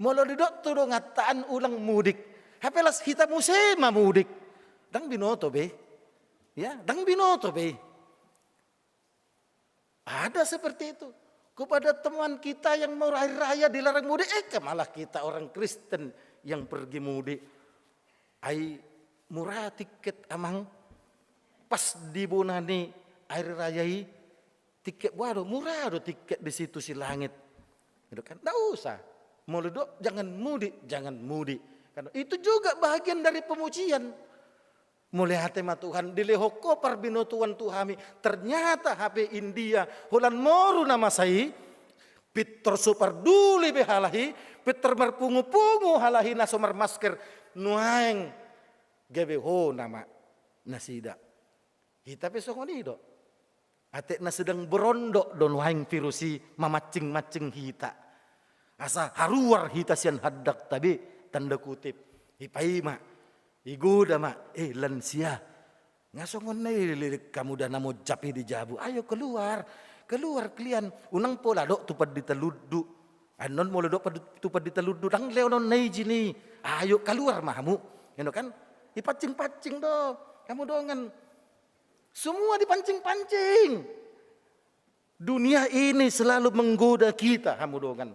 Molo didok tu donganta an unang mudik, hape las hita muse ma mudik. Ndang binoto be. Ya, ndang binoto be. Ada seperti itu. Kepada teman kita yang mau hari raya dilarang mudik, eh, malah kita orang Kristen yang pergi mudik. Ai mura tiket, Amang. Pas di bona ni hari raya i, tiket boha do, mura do tiket di situ, Silangit. Gitu kan? Nggak usah. Molo didok, jangan mudik, jangan mudik. Karena itu juga bahagian dari pemujian. Mauliate ma Tuhan, dilehon Ho parbinotoan tu hami. Ternyata hape India, holan moru na masa i, pintor so parduli be halak i, pintor marpungu-pungu halak i na so marmasker, nuaeng gabe hona ma nasida. Hita pe songon i do. Atik na sedang berondok do nuaeng virus i mamancing-mancing hita. Asa haruar hita sian handangta be, tanda kutip. Dipaima, digoda ma, eh, lansia. Nga songon na i, lilik hamu da na monjab i di jabu. Ayo keluar, keluar kalian. Unang pola dok tu pandita lundu. Annon molo dok pad-, tu pandita lundu, ndang lehonon na ijin i. Ayo keluar ma hamu. Ino kan? Dipancing-pancing do hamu dongan. Semua dipancing-pancing. Dunia ini selalu menggoda kita, hamu dongan.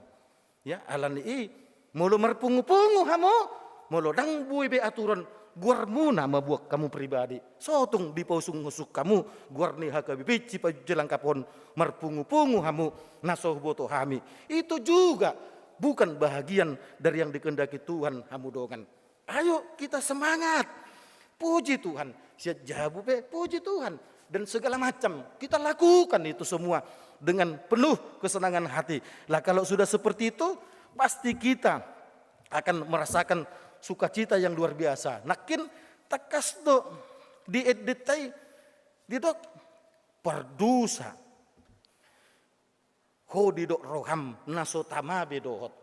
Ya, alani i, molo marpungu-pungu hamu, molo ndang boi be aturan, goarmuna ma buat hamu pribadi. So tung dipausung-usung hamu goar ni H K B P Cipayung Cilangkap on, marpungu-pungu hamu, na so huboto hami. Itu juga bukan bahagian dari yang dikehendaki Tuhan, hamu dongan. Ayo kita semangat. Puji Tuhan. Sian jabu pe, puji Tuhan. Dan segala macam. Kita lakukan itu semua dengan penuh kesenangan hati. Lah, kalau sudah seperti itu, pasti kita akan merasakan sukacita yang luar biasa. Nangkin tangkas do di endenta i didok, pardosa ho didok roham, na so tama be dohot.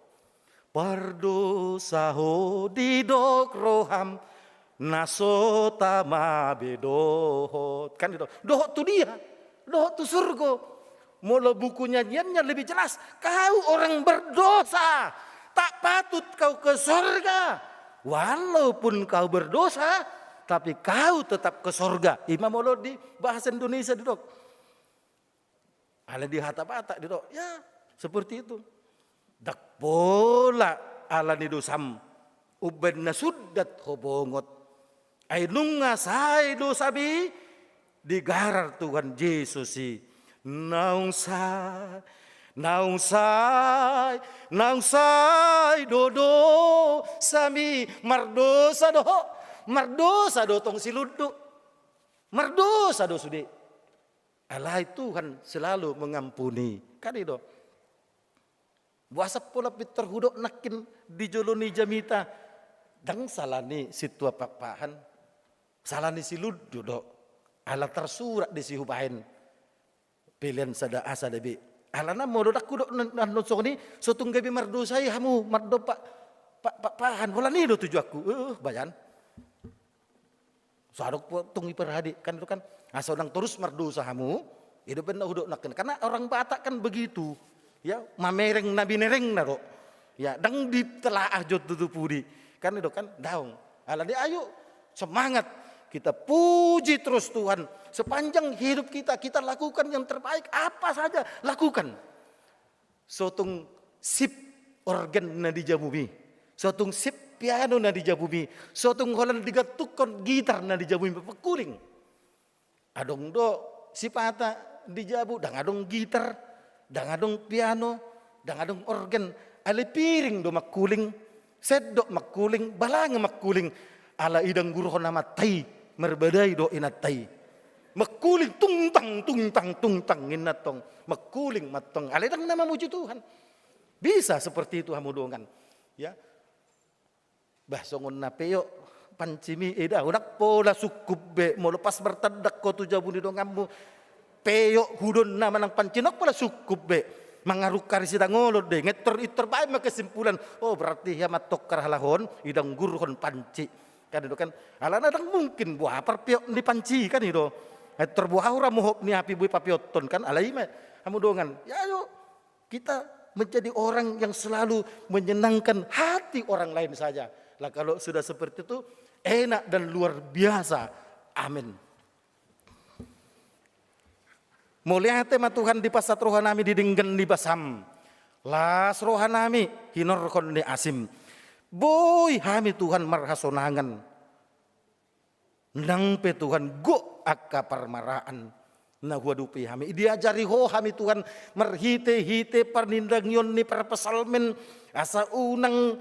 Pardosa ho didok roham, na so tama be dohot. Kan itu. Dohot tu dia? Dohot tu surgo. Molo buku nyanyiannya lebih jelas, kau orang berdosa. Tak patut kau ke sorga. Walaupun kau berdosa, tapi kau tetap ke sorga. Ima molo di bahasa Indonesia didok. Alai di hata Batak didok, ya, seperti itu. Ndang pola alani dosam umbaen na sundat ho bongot. Ai nunga sae dosami digarar Tuhan Jesus i. Naung sae, naung sae, naung sae do dosami. Mardosa do ho, mardosa do tong si lundu. Mardosa do sude. Alai Tuhan selalu mengampuni. Kan i do. Boasa pola pintor hudok nangkin di jolo ni jamita? Ndang sala ni sintua Pakpahan. Sala ni si lundu do. Ala tarsurat disi hubaen. Pelean sada A sada B. Alana molo ndang hudok n-, annon songon i, so tung gabe mardosa i hamu, mardosa Pak, Pak, Pakpahan. Holan i do tujuanku. Eh, bayan. So adong po tung i parade, kan itu kan. Asa unang torus mardosa hamu, Ido pe na hudok nangkin. Karena orang Batak kan begitu. Ya, mamereng na binerengna do. Ya, ndang ditelaah jo tutu pudi. Kan ido kan daong. Alani ayo semangat. Kita puji terus Tuhan. Sepanjang hidup kita, kita lakukan yang terbaik. Apa saja lakukan. So tung sip organ na di jabumi. So tung sip piano na di jabumi. So tung holan digantungkon gitar na di jabumi. Mangkuling. Adong do sipata di jabu, ndang adong gitar, ndang adong piano, ndang adong organ, alai piring do mangkuling, sendok mangkuling, balanga mangkuling, ala idanggurhon amanta i, marbadai do inanta i. Mangkuling, tungtang, tungtang, tungtang, ninna tong, mangkuling ma tong, alai ndang na mamuji Tuhan. Bisa seperti itu hamu dongan. Ya. Bah, songon na peok pancimi, eda, unang pola sungkup be, molo pas martandang ho tu jabu ni donganmu, peok hudonna manang panci, unang pola sungkup be. Mangarungkari sidangolon de, ngettor ittor baen ma kesimpulan, oh, berarti ia mantongkar halak on, idanggurhon panci. Kan ido kan, alana ndang mungkin boha parpeok ni panci kan ido. Ngettor boha hura mohop ni api boi papeothon kan, alai ma, hamu dongan. Ya, ayo, kita menjadi orang yang selalu menyenangkan hati orang lain saja. Lah, kalau sudah seperti itu, enak dan luar biasa. Amin. Mauliate ma Tuhan dipasahat rohanami di denggan ni basam. Las rohanami hinorhon ni asim. Boi hami Tuhan marhasonangan. Nang pe Tuhan gok angka parmaraan na huadopi hami. Diajari Ho hami Tuhan marhite-hite parnindangion ni parpsalmen, asa unang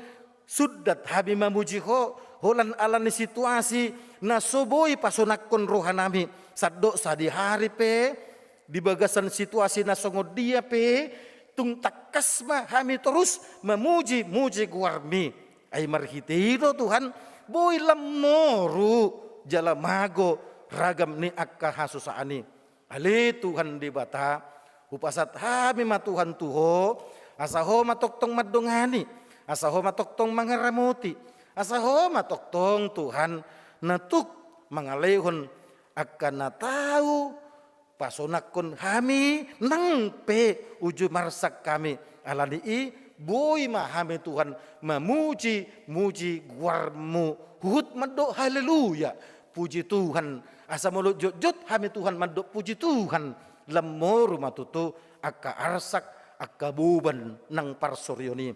sundat hami mamuji Ho, holan ala ni situasi na so boi pasonangkon rohanami. Sandok sadihari pe di bagasan situasi na songon dia pe, tung tangkas ma hami torus mamuji-muji goarmi. Ai marhite i do Tuhan, boi lam moru jala mago ragam ni angka hasusaan i. Ale Tuhan Debata, hupasahat hami ma Tuhan tu Ho, asa Ho ma tongtong mandongani, asa Ho ma tongtong mangaramoti, asa Ho ma tongtong Tuhan na tuk mangalehon angka na tau pasonangkon hami nang pe uju marsak hami. Ala ni i boi ma hami Tuhan mamuji-muji goarmu. Huhut mandok haleluya. Puji Tuhan. Asa molo jotjot hami Tuhan mandok puji Tuhan, lam moru ma tutu angka arsak, angka boban nang parsorion i.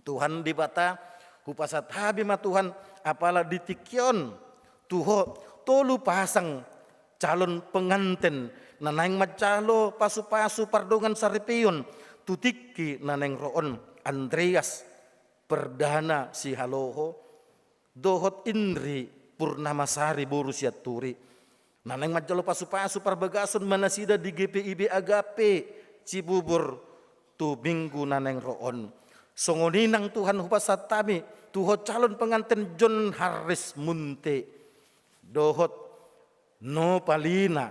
Tuhan Debata, hupasahat hami ma Tuhan, apala di tingki on tu Ho tolu pasang calon penganten na naeng manjalo pasu-pasu pardongan saripeon tu tingki na naeng ro on, Andreas Perdana Sihaloho dohot Indri Purnamasari boru Sianturi. Na naeng manjalo pasu-pasu parbagason ma nasida di G P I B Agape Cibubur tu minggu na naeng ro on. Songon i nang Tuhan hupasahat hami tu Ho calon penganten John Harris Munte dohot Nopalina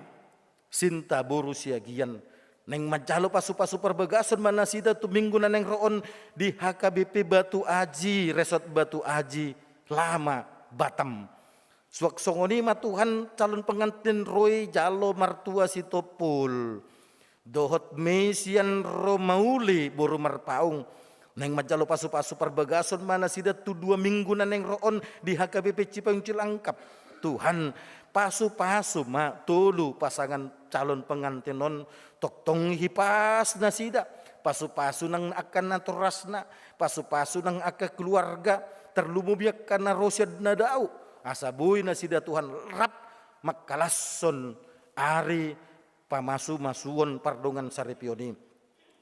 Sinta boru Siagian. Naeng manjalo pasu-pasu parbagason ma nasida tu minggu na naeng ro on di H K B P Batu Aji, Resort Batu Aji Lama, Batam. Suang songon i ma Tuhan calon penganten Roy Jalo Martua Sitompul dohot Mesian Romauli boru Marpaung. Naeng manjalo pasu-pasu parbagason ma nasida tu dua minggu na naeng ro on di H K B P Cipayung Cilangkap. Tuhan, pasu-pasu ma tolu pasangan calon penganten on, tongtong hipas nasida. Pasu-pasu nang angka natorasna, pasu-pasu nang angka keluarga, tarlumobi angka na ro sian na dao, asa boi nasida Tuhan rap mangkalashon ari pamasu-masuon pardongan saripeon i.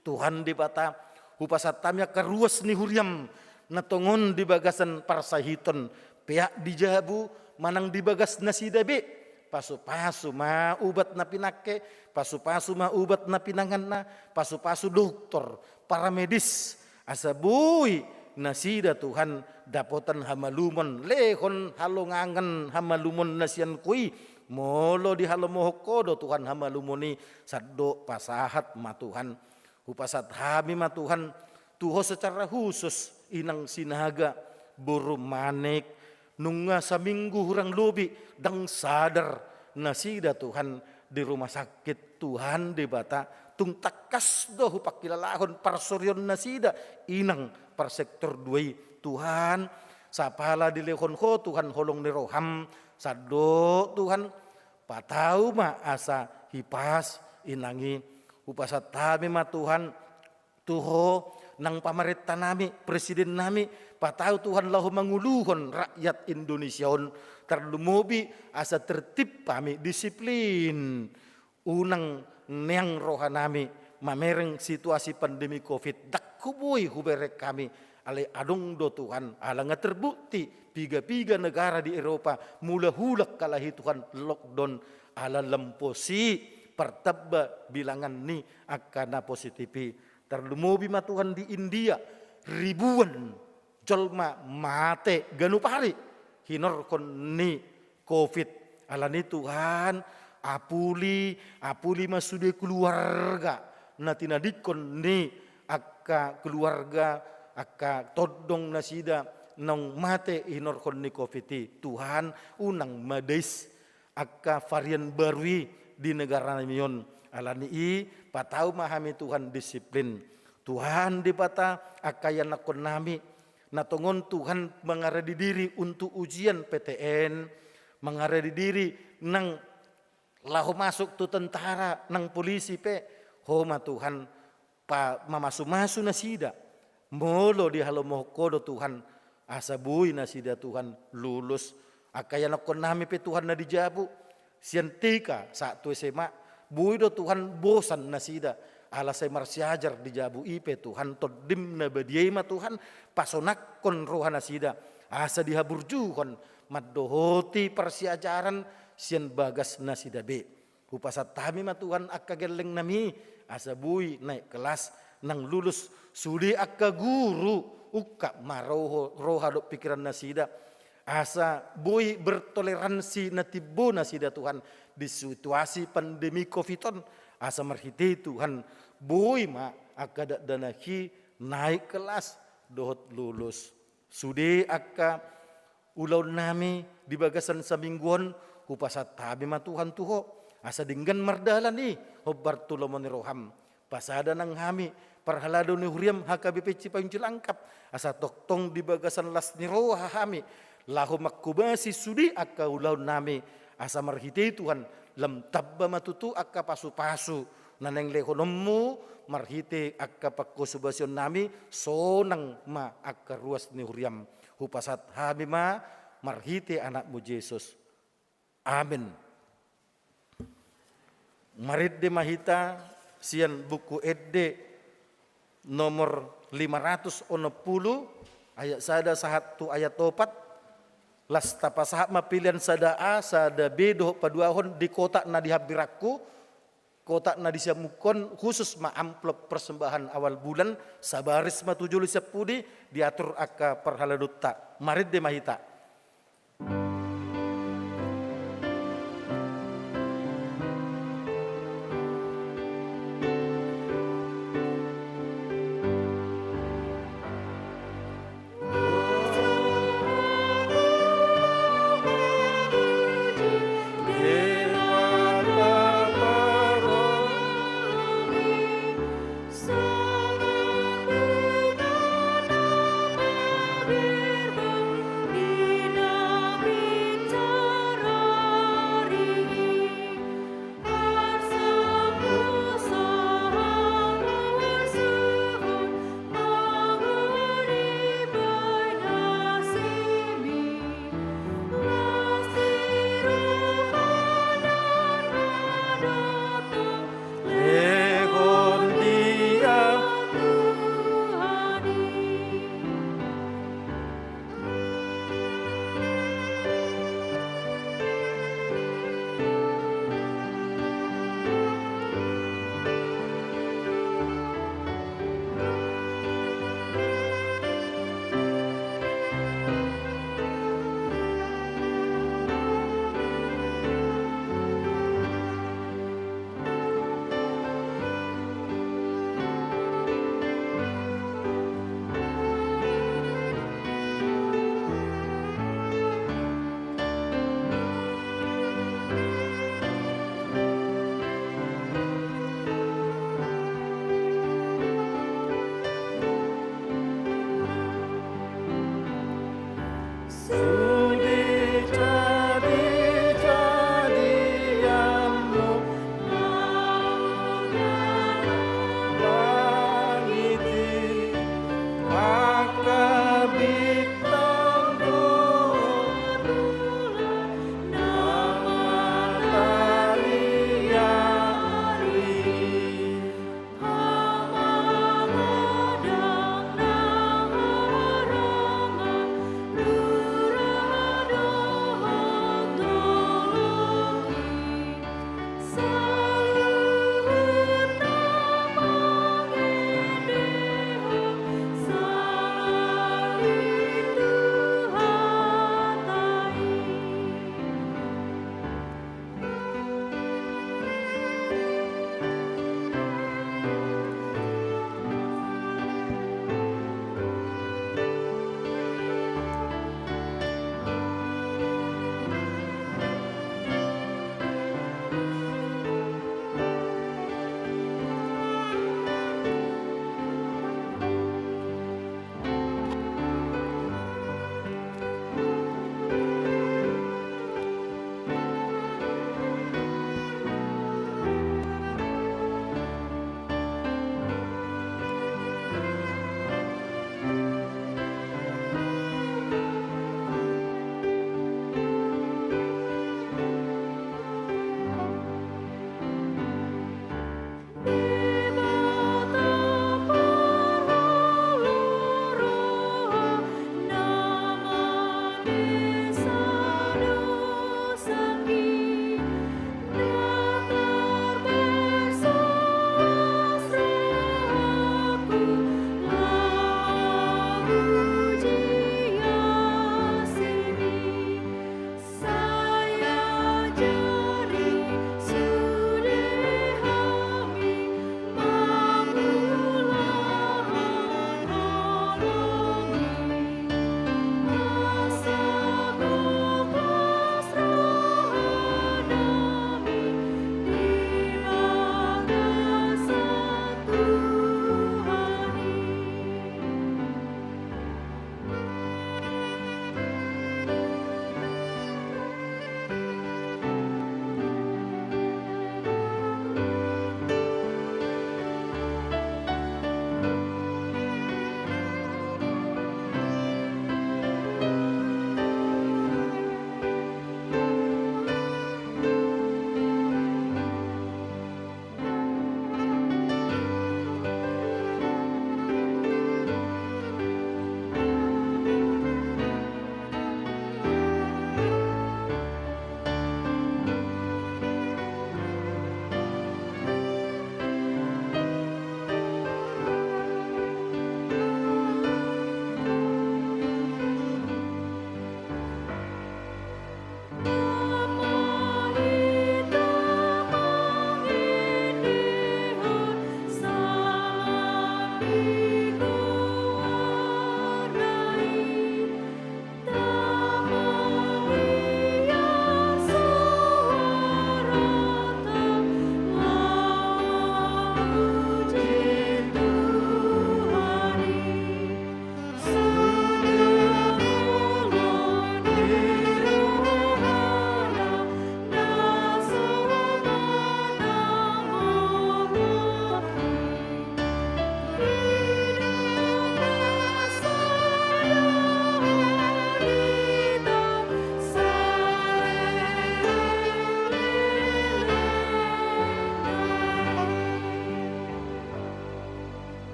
Tuhan Debata, hupasahat hami angka ruas ni huriam na tongon di bagasan parsahiton, peak di jabu manang di bagas nasida be. Pasu-pasu ma ubat na pinangke, pasu-pasu ma ubat na pinanganna, pasu-pasu doktor, paramedis, asa boi nasida Tuhan dapotan hamalumon, lehon halongangan hamalumon na sian Ho i. Molo dihalomohon Ho do Tuhan hamalumon i, sandok pasahat ma Tuhan. Hupasahat hami ma Tuhan tu Ho secara khusus Inang Sinaga boru Manik, nunga saminggu hurang lobi ndang sadar nasida Tuhan di rumah sakit, Tuhan Debata, tung tangkas do hupangkilalahon parsorion nasida, inang parsektor dua i. Tuhan, sapala dilehon Ho Tuhan holong ni roham, sandok Tuhan, patau ma asa hipas inang i. Hupasahat hami ma Tuhan, tu Ho, nang pamarenta nami, presiden nami, patau Tuhan laho manguluhon rakyat Indonesia on, tarlumobi asa tertib hami, disiplin. Unang neang roha nami mamereng situasi pandemi covid, ndang huboi hubereng hami, alai adong do Tuhan, ala nga terbukti piga-piga negara di Eropa, mula hulak kalahi Tuhan lockdown, ala lam posi partamba bilangan ni angka na positif i. Tarlumobi ma Tuhan di India, ribuan jolma mate ganup ari hinorhon ni covid. Alani Tuhan, apuli, apuli ma sude keluarga na tinadingkon ni angka keluarga, angka tondong nasida naung mate hinorhon ni covid i. Tuhan, unang ma dais angka varian baru i di negara nami on. Alani i, patau ma hami Tuhan disiplin. Tuhan Debata, angka ianakkon nami, na tongon Tuhan mangaradi diri untuk ujian P T N, mangaradi diri nang laho masuk tu tentara nang polisi pe, Ho ma Tuhan pa-, mamasu-masu nasida. Molo dihalomohon Ho do Tuhan, asa boi nasida Tuhan lulus. Angka ianakkon nami pe Tuhan na di jabu, sian T K sahat tu S M A, boi do Tuhan bosan nasida. Ala sai marsiajar di jabu i pe Tuhan, Tondim na badia i ma Tuhan pasonangkon roha nasida, asa dihaburjuhon mandohoti parsiajaran sian bagas nasida be. Hupasahat hami ma Tuhan angka gelleng nami, asa boi naik kelas nang lulus, sude angka guru ungkap ma roho-, roha dohot pikiran nasida, asa boi bertoleransi na timbo nasida Tuhan di situasi pandemi covid on, asa marhite i Tuhan boi ma angka dakdanak i naik kelas dohot lulus. Sude angka ulaon nami di bagasan saminggu on, hupasahat hami ma Tuhan tu Ho, asa denggan mardalan i hombar tu lomo ni roham. Pasada nang hami parhalado ni huriam H K B P Cipayung Cilangkap, asa tongtong di bagasan las ni roha hami laho manghobasi sude angka ulaon nami, asa marhite i Tuhan lam tamba ma tutu angka pasu-pasu na naeng lehononmu marhite angka panghobasion nami, sonang ma angka ruas ni huriam. Hupasahat hami ma marhite Anakmu Jesus. Amen. Marende ma hita sian Buku Ende nomor lima ratus onom pulu, ayat sada sahat tu ayat opat. Las tapasahat ma pilihan sada A, sada B dohot paduahon di kotak na di hambirangku, kotak na di siamunhon, khusus ma amplop persembahan awal bulan, sabaris ma tu jolo sian pudi, diatur angka parhaladonta. Marende ma hita.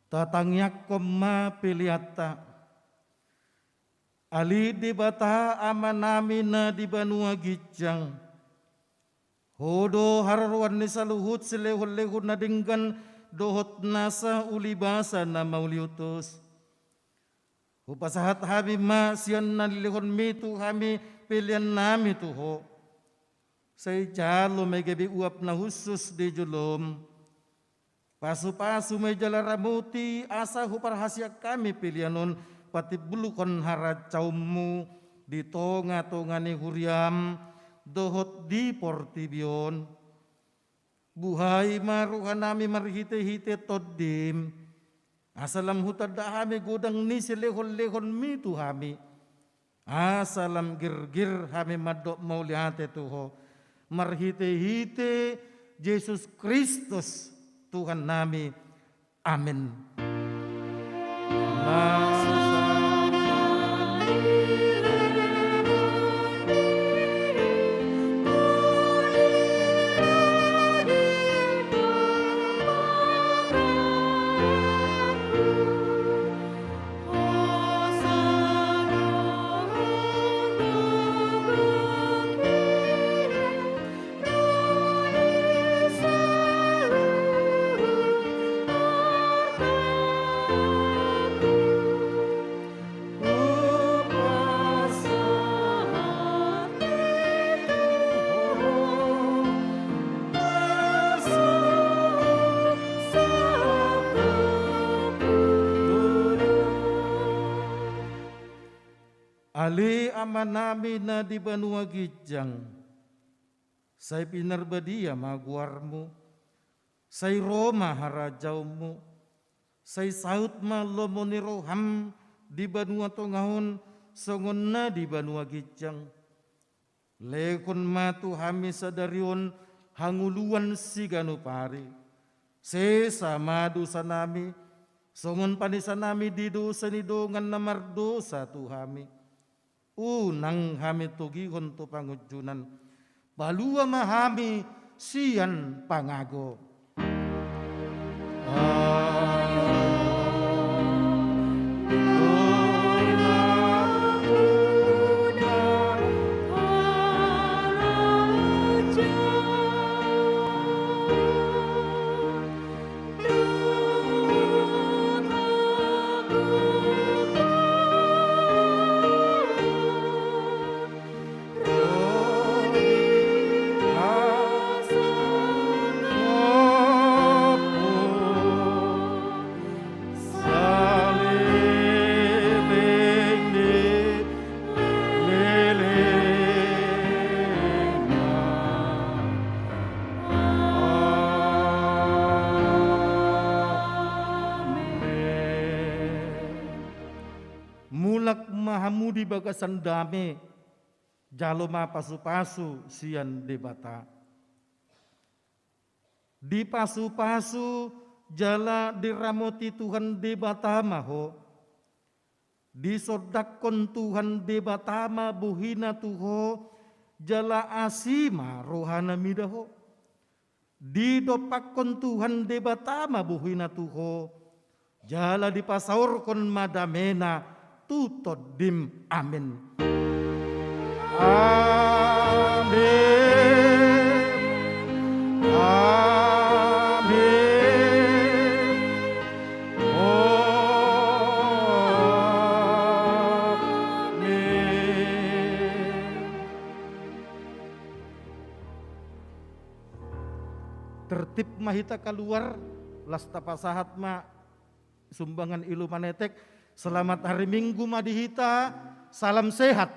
Tatangiangkon ma peleanta. Ale Debata Amanami na di banua ginjang, Ho do haroroan ni saluhut silehonlehon na denggan dohot nasa ulibasa na mauliutus. Hupasahat hami ma sian na nilehonMi tu hami peleannami tu Ho. Sai jalo ma i gabe uap na hushus di jolom. Pasupasu ma i jala ramoti asa huparhaseang hami pelean on patimbulhon harancaonMu di tongatonga ni huriaM dohot di portibi on. Buhai ma rohanami marhitehite TondiM, asa lam hutanda hami godang ni silehonlehonMi tu hami. Asa lam girgir hami mandok mauliate tu Ho, marhitehite Jesus Kristus Tuhannami. Amen. Ale Amanami na di banua ginjang, sai pinarbadia ma goarMu, sai ro ma harajaonMu, sai saut ma lomo ni rohaM di banua tonga on songon na di banua ginjang. Lehon ma tu hami sadari on hangoluan siganup ari. Sesa ma dosanami, songon panesanami di dosa ni dongan na mardosa tu hami. Unang hami togihon tu pangunjunan, palua ma hami sian pangago. Mulak ma hamu di bagasan dame, jalo ma pasupasu sian Debata. Dipasupasu jala diramoti Tuhan Debata ma ho. Disondangkon Tuhan Debata ma bohiNa tu ho, jala asi ma rohaNa mida ho. Didompakkon Tuhan Debata ma bohiNa tu ho, jala dipasaorhon ma dameNa tu tondim. Amen. Amen. Amen. Amen. Tertib ma hita kaluar, laos tapasahat ma sumbangan ilu manetek. Selamat hari Minggu ma di hita. Salam sehat.